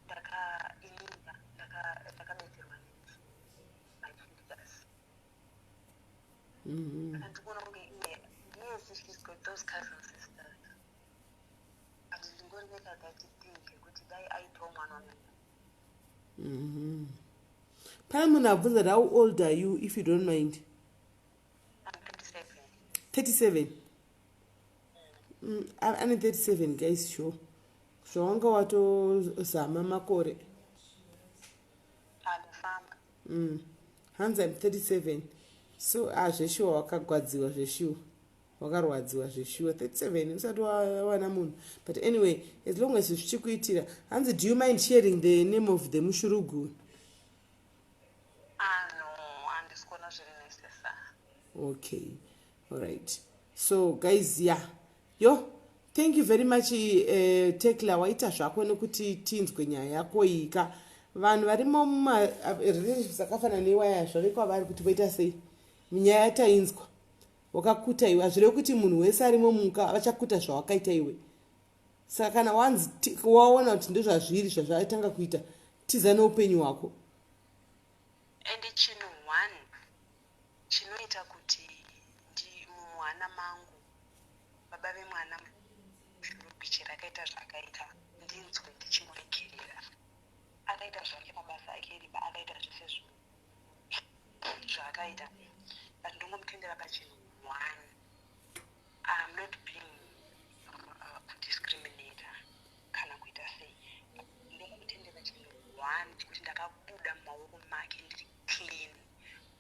ndaka ininga ndakabetserwa my sisters. Saka ndikuona kunge iye, yes, she's got those cousin sisters, but ndingori nekadhati thing yekuti dai aitawo mwana wangu. Pane munhu abvunza kuti, how old are you, if you don't mind? I'm 37. 37. Ane 37, guys. Sure, zvawanga watozama makore. Andifamba. Hanzi, I'm 37. So zveshuwa wakagwadziwa, zveshuwa wakarwadziwa, zveshuwa 37 usati wawana munhu. But anyway, as long as zvichikuitira. Hanzi, do you mind sharing the name of the mushurugu? Ah, no, handisi kuona zviri necessary. Okay, alright. So guys, yeah, yo, thank you very much, Tekla. Waita zvako nekuti tinzwe nyaya yako ika. Vanhu varimo mumarelationships akafanana newaya, zvave kwavari kuti voita sei. Nyaya yatainzwa, wakakuta iwe, hazvirevi kuti munhu wese arimo muka vachakuta zvawakaita iwe. Saka kana wanzi waona kuti ndozvazviri, zvazvatanga kuita, tiza neupenyu hwako. Ende chinhu one chinoita kuti ndi mumuhana mangu, baba vemwana mushurubichi rakaita zvakaita, ndinzwe ndichimuregerera. Akaita zvake mabasa ake eriba, akaita zvese zvaakaita, but ndongomutendera pachinhu one. I'm not being kudiscriminator kana kuita sei. Ndongomutendera chinhu one chekuti ndakabuda mumaoko make ndiri clean.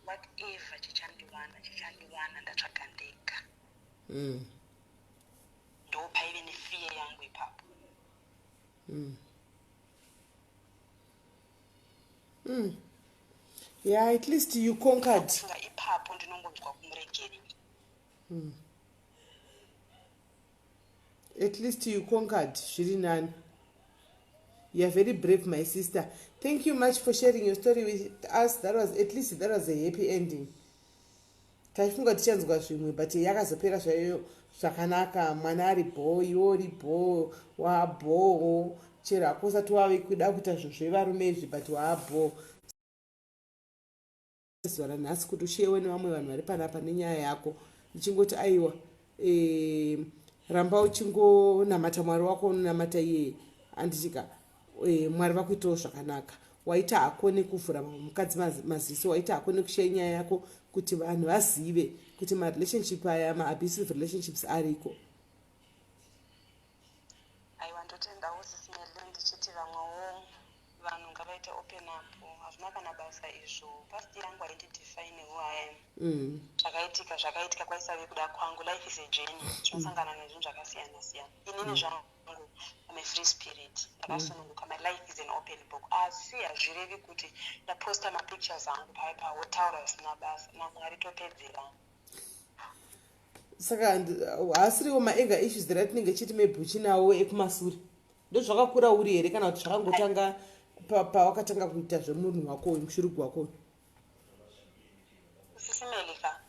Whatever chichandiwana, chichandiwana, ndatsvaga ndega. Ndo paive nefear yangu ipapo. Yeah, at least you conquered. Funga ipapo ndinongonzwa kumuregerera. At least you conquered, zviri nani. You are very brave, my sister. Thank you much for sharing your story with us. That was, at least that was a happy ending. Taifunga tichanzwa zvimwe, but yakazopera zvayo zvakanaka. Mwana ari bho, iwe uri bho, wabho. Chero hako usati wave kuda kuita zvinhu zvevarume izvi, but waabho zuva ranhasi kuti usharewe nevamwe vanhu vari panapa nenyaya yako. Ndichingoti aiwa, ramba uchingonamata Mwari wako unonamata iyeye, anditika Mwari vakuitawo zvakanaka. Waita hako nekuvhura mukadzi maziso, waita hako nekushare nyaya yako kuti vanhu vazive kuti marelationship aya, maabusive relationships ariko. Aiwa, ndotendawo, Sis Melly. Ndichiti vamwewo vanhu ngavaite open up. Hazvina kana basa izvo. Past yangu haindidefine who I am. Zvakaitika zvakaitika, kwaisave kuda kwangu. Life is a journey, tinosangana nezvinhu zvakasiyana siyana. Inini zvangu am a free spirit, ndakasununguka. My life is an open book, asi hazvirevi kuti ndaposta mapictures angu pai pawotaura zvisina basa. NaMwari topedzerana. Saka haasiriwo maanger issues there atinenge chiti maybe uchinawo ekumasure? Ndozvakakura uri here, kana kuti zvakangotanga pawakatanga kuita zvemunhu wako uyu, mushurugu wako uyu? Sis Melly ka,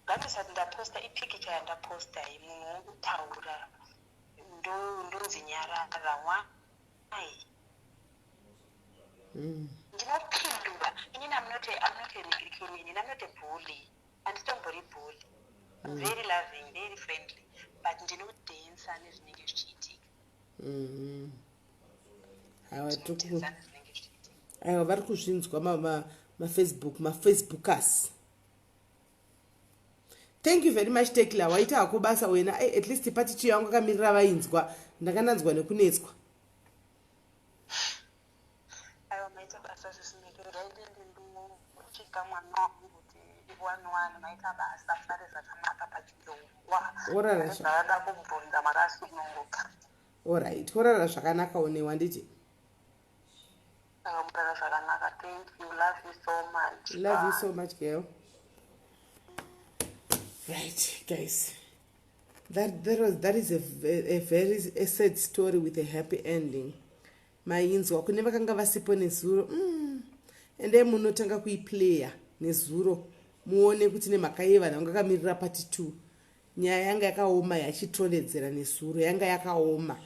ngatisati ndaposta ipikicha yandaposta iyi, munhu wokutaura ndonzi nyarara, why? Ndinopindura inini. I'm not a I'm not a bully. Handitombori bully. Very loving, very friendly, but ndinodhensa nezvinenge zvichiitika. Aiwa, Ndinodhensa nezvinenge zvichiitika. Aiwa, vari kuzvinzwa maFacebook, maFacebookers. Thank you very much, Tekla. Waita hako basa wena. At least part 2 yangu akamirira vainzwa. Ndakananzwa nekunetswa. Aiwa, maita basa zvisinekera. Ndindochika mwana wangu kuti one one. Maita basa, mufare zvakanaka pachirongwa. Orara. Zvavada kubvunza makasununguka. Alright, orara zvakanaka onewa, nditi. Murara zvakanaka. Thank you, love you so much. Love you Bye. so much, girl. Right, guys, that is a very a sad story with a happy ending. Mainzwa kune vakanga vasipo nezuro. Endai munotanga kuiplaya nezuro muone kuti nemhaka yei vanhu vanga vakamirira part 2. Nyaya yanga yakaoma yachitonedzera nezuro, yanga yakaoma,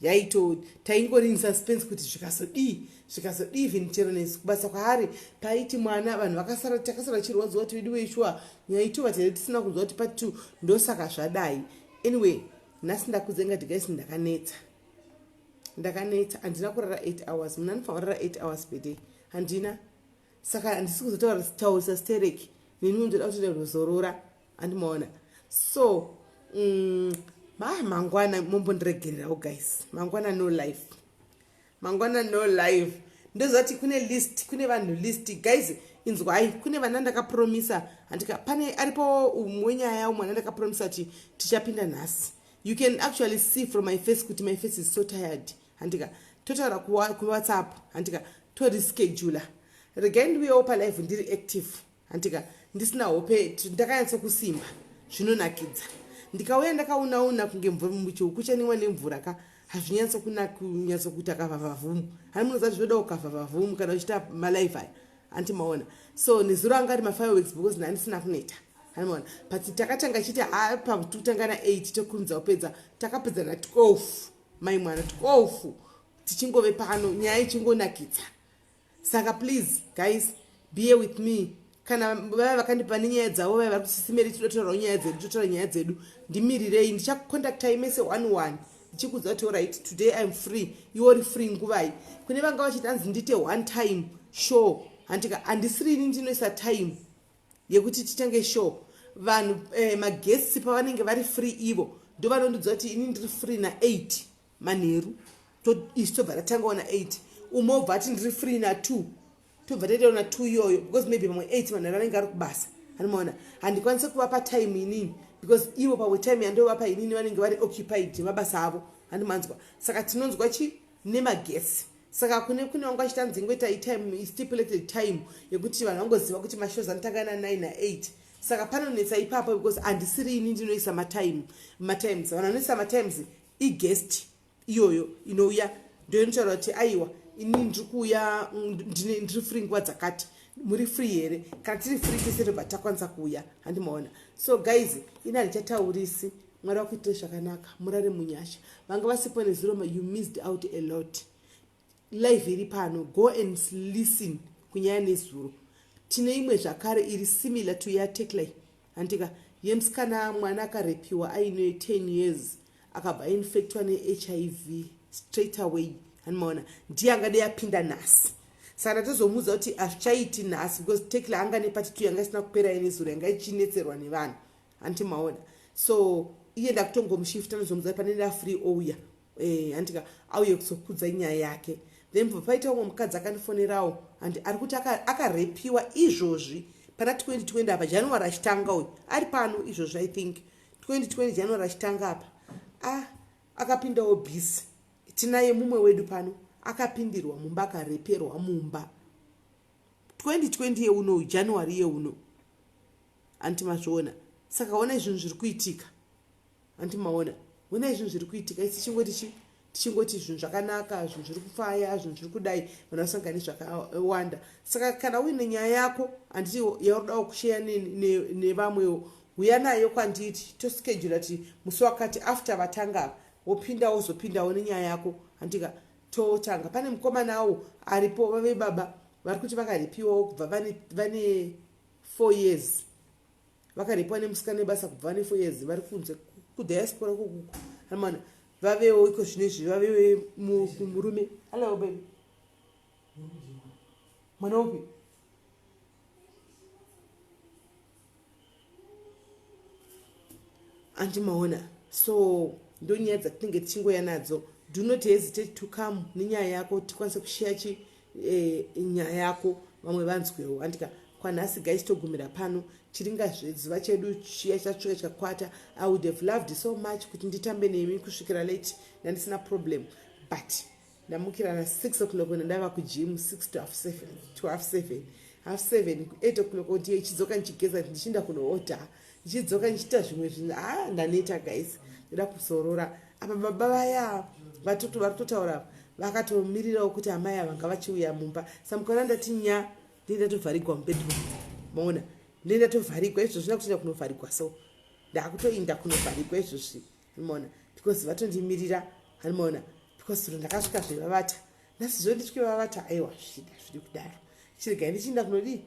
yaito taingori suspense kuti zvikazodii, zvikazodii. Even chero nesu kubasa kwaari paiti mwana, vanhu vakasara, takasara chirwadziwa kuti vedu veishuwa nyaya itova tere tisina kunzwa kuti part 2, ndosaka zvadai. Anyway, nhasi ndakudze ngati guys, ndakanetsa, ndakanetsa. Handina kurara 8 hours. Munhu anofanira kurara 8 hours per day, handina. Saka handisi kuzotaurisa stereki neniwo, ndoda kutoenda kuzorora, handimaona. So mangwana mombondiregererawo guys, mangwana no live, mangwana no live. Ndozati kune list, kune vanhu list. Guys, inzwai, kune vana ndakapromisa, handika? Pane aripo umwe nyaya, umwe ndakapromisa kuti tichapinda nhasi. You can actually see from my face kuti my face is so tired, handika? Totaura kuWhatsApp, handika? Toreschedula. Regai ndiuyewo palive ndiri active, handika? Ndisina hope, ndakanyatsokusimba, zvinonakidza. Ndikauya ndakaunauna kunge chihuku chanimwa nemvura ka, hazvinyatsokunyatsokuita kavhavhavhumu. Hani munoziva kuti zvinoda kukavhavhavhumu kana uchiita malive aya, anti maona? So nezuro anga ari mafireworks because ndandisina kuneta, handimaona? But takatanga chiti hapa kutanga na8, tokurumidza kupedza. Takapedza na12, mai mwana, 12 tichingove pano, nyaya ichingonakidza. Saka please guys, be with me. Kana vaya vakandipa nenyaya dzavo, vaya vari kusisimeri, tototaurawo nyaya dzedu, totaura nyaya dzedu. Ndimirirei, ndichakucontactai mese one one, ndichikudza kuti alright, today I'm free, iwe uri free nguvai. Kune vanga vachiti anzi ndiite one time show, handika? Handisirini ndinoisa time yekuti titange show. Vanhu maguests pavanenge vari free, ivo ndo vanondudza kuti ini ndiri free na8 manheru, isu tobva tatangawo na8. Umwe obva ati ndiri free na2, tobva taitawo na2 iyoyo, because maybe pamwe 8 vanhu vanenge ari kubasa, handimaona? Handikwanisi kuvapa time inini because ivo pamwe time yandovapa inini vanenge vari occupied nemabasa avo, handimanzwa? Saka tinonzwa chi nemaguests. Saka kune vanga vachita nzingoita itime, stipulated time yekuti vanhu vangoziva kuti mashows anotanga na9 na8. Saka panonetsa ipapo because handisiri ini ndinoisa matime, matimes. Vanhu vanoisa matimes iguest iyoyo inouya, ndoinotaura kuti aiwa, ini ndiri kuuya, ndiri free nguva dzakati, muri free here? Kana tiri free tese, tobva takwanisa kuuya, handimaona? So guys, ini handichataurisi. Mwari vakuitire zvakanaka, murare munyasha. Vanga vasipo nezuro, you missed out a lot. Live iri pano, go and listen kunyaya nezuro. Tine imwe zvakare iri similar to yaTeklai, handika? Yemusikana, mwana akarepiwa aine 10 years, akabva ainfectwa neHIV straight away, handimaona? Ndiye angade yapinda nhasi. Saka ndatozomuudza kuti hazvichaiti nhasi because Tekla anga nepart 2 yanga isina kupera yenezuro, yanga ichinetserwa nevanhu, handiti maona? So iye ndakutongomushifta, nozomudza pane nda free ouya, handika? Auye kuzokudza nyaya yake. Then bva paita umwe mukadzi akandifonerawo, handi? Ari kuti akarepiwa izvozvi pana 2020 apa, January achitanga. Uyu ari pano izvozvi, I think 2020 January achitanga apa. Ah, akapindawo busy. Tinaye mumwe wedu pano akapindirwa mumba, akareperwa mumba 2020 yeuno, January yeuno, handiti mazviona? Saka onai zvinhu zviri kuitika, handiti maona? Onai zvinhu zviri kuitika. Isi chingoti chi tichingoti zvinhu zvakanaka, zvinhu zviri kufaya, zvinhu zviri kudai, vanhu vasangane zvakawanda. Saka kana uine nyaya yako, handiti, yauri kusheya nevamwewo, uya nayo kwandiri, toschedula kuti musi wakati after vatanga wopinda, wozopindawo nenyaya yako, handika? Totanga. Pane mukomanawo aripo, vave baba. vari kuti vakaripiwawo kubva vane 4 years, vakaripiwa nemusikana webasa kubva vane 4 years, vari kunze kudiaspora kokuko, anomaona vavewo iko zvino izvi vave murume. Hallo baby, mwana upi? Andimaona. So ndonyaya dzatinenge tichingoya nadzo. Do not hesitate to come nenyaya yako, tikwanise kushiya chi nyaya yako, vamwe vanzwewo, andika. Kwanhasi guys, togumira pano. Chiringazvezuva chedu chiya chatsvuka chakwata. I would have loved so much kuti nditambe nemi kusvikira late, ndandisina problem, but ndamukira na 6 o'clock, ndandava kugym 6 to half 7, to half 7, half 7, 8 o'clock ndiye ichidzoka, ndichigeza, ndichiinda kunoodha, ndichidzoka, ndichiita zvimwe zvinhu. Ah, ndaneta guys, ndoda kuzorora. Apa baba vaya vari kutotaura, vakatomirirawo kuti amai ava ngavachiuya mumba. Samukaona ndati nya, ndii ndatovharigwa mubedroom, maona, ndii ndatovharigwa izvozvi, ndakutoenda kunovharigwa. So ndakutoinda kunovharigwa izvozvi, maona, because vatondimirira, hanimaona, because zuro ndakasvika zvevavata, nhasi zvo ndisvike vavata. Aiwa, zvida zviri kudaro. Chiregai ndichiinda kunodii,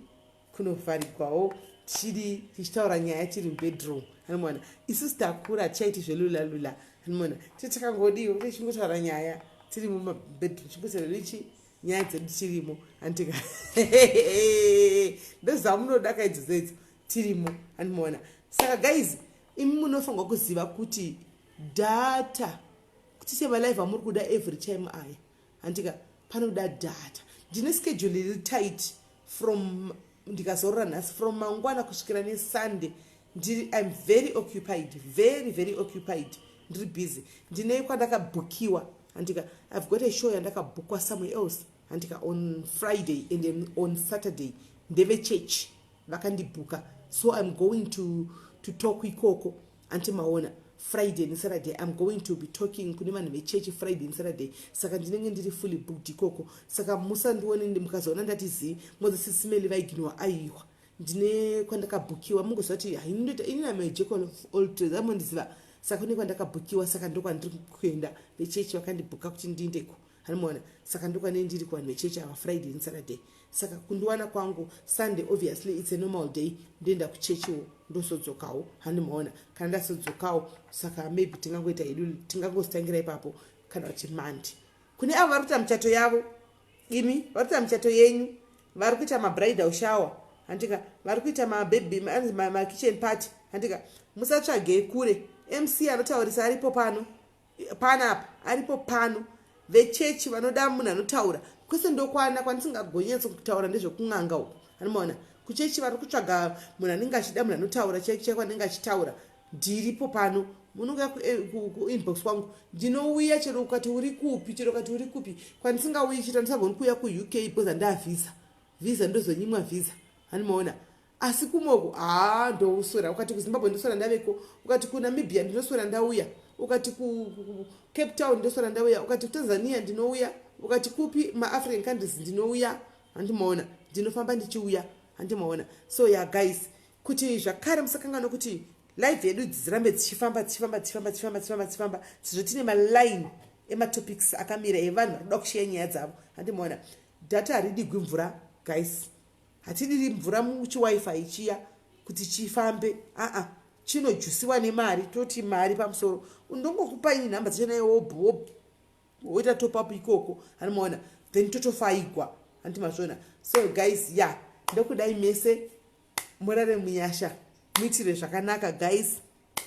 kunovharigwawo, tiri tichitaura nyaya tiri mubedroom, hanimaona. Isusu takura, tichaiti zvelula lula, hanimaona, tiri takangodiwo, tichingotaura nyaya tiri mumabedroom, chingotaura ichi nyaya dzedu tirimo, andika. Ndozamunoda kaidzodzo idzo, tirimo, handimaona. Saka guys, imi munofanirwa kuziva kuti data, kuti semalive amuri kuda every time aya, handika, panoda data. Ndine schedule iri tight from ndikazorora nhasi, from mangwana kusvikira neSunday ndiri, I'm very occupied, very very occupied. Ndiri busy, ndine kwandakabhukiwa, handika. I've got a show yandakabhukwa somewhere else, handika, on Friday and then on Saturday. Ndevechurch vakandibhuka, so I'm going to talk ikoko, anti maona. Friday neSaturday I'm going to be talking kune vanhu vechechi, Friday neSaturday. Saka ndinenge ndiri fully booked ikoko, saka musandione. Mukazoona ndati zii, mozisisimeli vaiginwa. Aiwa, ndine kwandakabhukiwa. Mungoziva kuti haindoita ini am a jack of all trades, amondiziva. Saka kune kwandakabhukiwa, saka ndokwandiri kuenda. Vechechi vakandibhuka kuti ndiindeko, hanimaona. Saka ndokwane ndiri kuvanhu vechechi ava Friday neSaturday. Saka kundiwana kwangu Sunday, obviously it's a normal day, ndoenda kuchechiwo, ndosodzokawo, handimaona. Kana ndasodzokawo, saka maybe tingangoita hedu, tingangozitangira ipapo, kana kuti Monday. Kune avo vari kuita michato yavo, imi vari kuita michato yenyu, vari kuita mabridal shower, handika, vari kuita mababy makitchen party, handika, musatsvage kure. MC anotaurisa aripo pano, panapa aripo pano. Vechechi vanoda munhu anotaura kwese, ndokwana. Kwandisingagonyatso kutaura ndezvekun'anga uko, anomaona. Kuchechi vari kutsvaga munhu anenge achida munhu anotaura chaiko chaiko, anenge achitaura, ndiripo pano. Munonga kuinbox kwangu, ndinouya chero ukati uri kupi, chero ukati uri kupi. Kwandisingauyi chete, andisagoni kuuya kuUK because handaa visa, visa ndozonyimwa visa, handimaona. Asi kumoko haa, ndoswera. Ukati kuZimbabwe, ndoswera ndaveko. Ukati kuNamibia, ndinoswera ndauya. Ukati kuCape Town, ndoswera ndauya. Ukati kuTanzania, ndinouya. Ukati kupi, maAfrican countries, ndinouya, handimaona. Ndinofamba ndichiuya, handimaona. So ya guys, kuti zvakare musakanganwa kuti live yedu dzirambe dzichifamba, dzichifamba, dzichifamba, dzichifamba, dzichifamba, dzichifamba, sezvo tine maline ematopics akamira evanhu vari kuda kushiya nyaya dzavo, handimaona. Data haridigwi mvura guys, hatidiri mvura muchiWiFi chiya kuti chifambe. Aa, chinojusiwa nemari, toti mari pamusoro. Ndongokupa ini nhamba dzacho, naye woita top up ikoko, handimaona, then totofaigwa, handi mazviona. So guys, ya yeah, ndokudai mese, murare munyasha, muitire zvakanaka guys,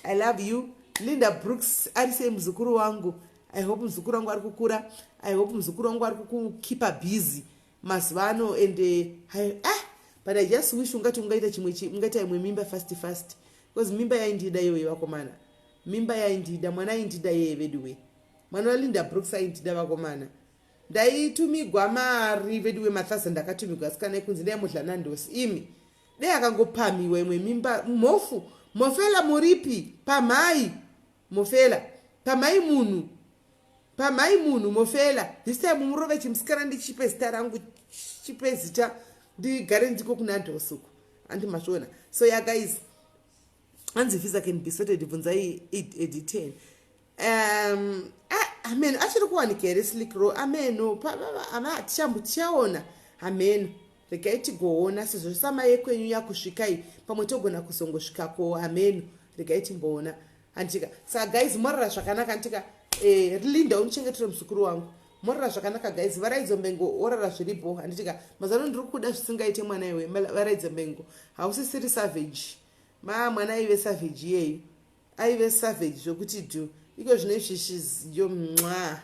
I love you. Linda Brooks ari sei muzukuru wangu? I hope muzukuru wangu ari kukura. I hope muzukuru wangu ari kukukeepa busy mazuva ano. And ah, but I just wish ungati ungaita chimwe, ungaita imwe mimba fast fast, because mimba yaindida iyoyo vakomana, mimba yaindida, mwana aindida yeye veduwe. Mwana waLinda Brooks aindida vakomana. Ndaitumigwa mari veduwe, mathousand ndakatumigwa, asikana ekunzi ndaimudla Nandos. Imi dei akangopamiwa imwe mimba. Mhofu mofela muripi? Pamhai mofela, pamhai munhu, pamhai munhu mofela. This time murove chimusikana, ndichipe zita rangu, chipe zita, ndigare ndiko kuNandos uko, andi mazviona. So ya guys, hanzi visa can be sorted, bvunzai ed10. Ameno achiri kuwanika here slick row? Ameno, tichaona, hameno. Regai tigoona sezvo sama yekwenyu yakusvikai, pamwe togona kuzongosvikako, hameno. Regai timboona, handitika? Saka guys, morara zvakanaka, handitika? Linda, unichengetere muzukuru wangu. Morara zvakanaka guys. Varaidzo Mbengo, orara zviripo, handitika? Mazano ndiri kuda zvisingaite mwana iwe. Varaidzo Mbengo, hausisiri savage. Ma mwana aive savage iyeyu, aive savage zvokuti dhu. Iko zvino izvi yo mwa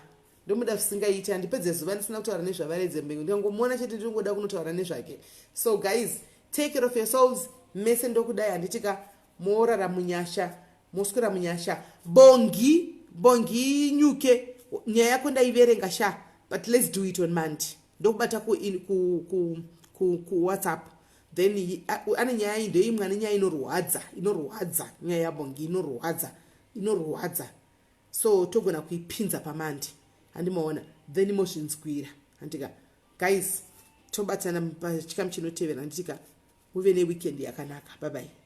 ndomuda zvisingaiti. Handipedze zuva ndisina kutaura nezvaVaraidzo Mbengo. Ndikangomuona chete, ndinongoda kunotaura nezvake. So guys, take care of yourselves mese. Ndokudai, handitika? Morara munyasha, moswera munyasha. Bongi, Bongi Nyuke, nyaya yako ndaiverenga sha, but let's do it on Monday. Ndokubata kuWhatsApp ku, ku, ku then ane nyaya iyi, ndoimwe ane nyaya inorwadza, inorwadza. Nyaya yaBongi inorwadza, inorwadza, so togona kuipinza paMonday, handimaona? Then mozvinzwira, handika? Guys, tobatana pachikamu chinotevera, handitika? Muve neweekend yakanaka. Bye bye.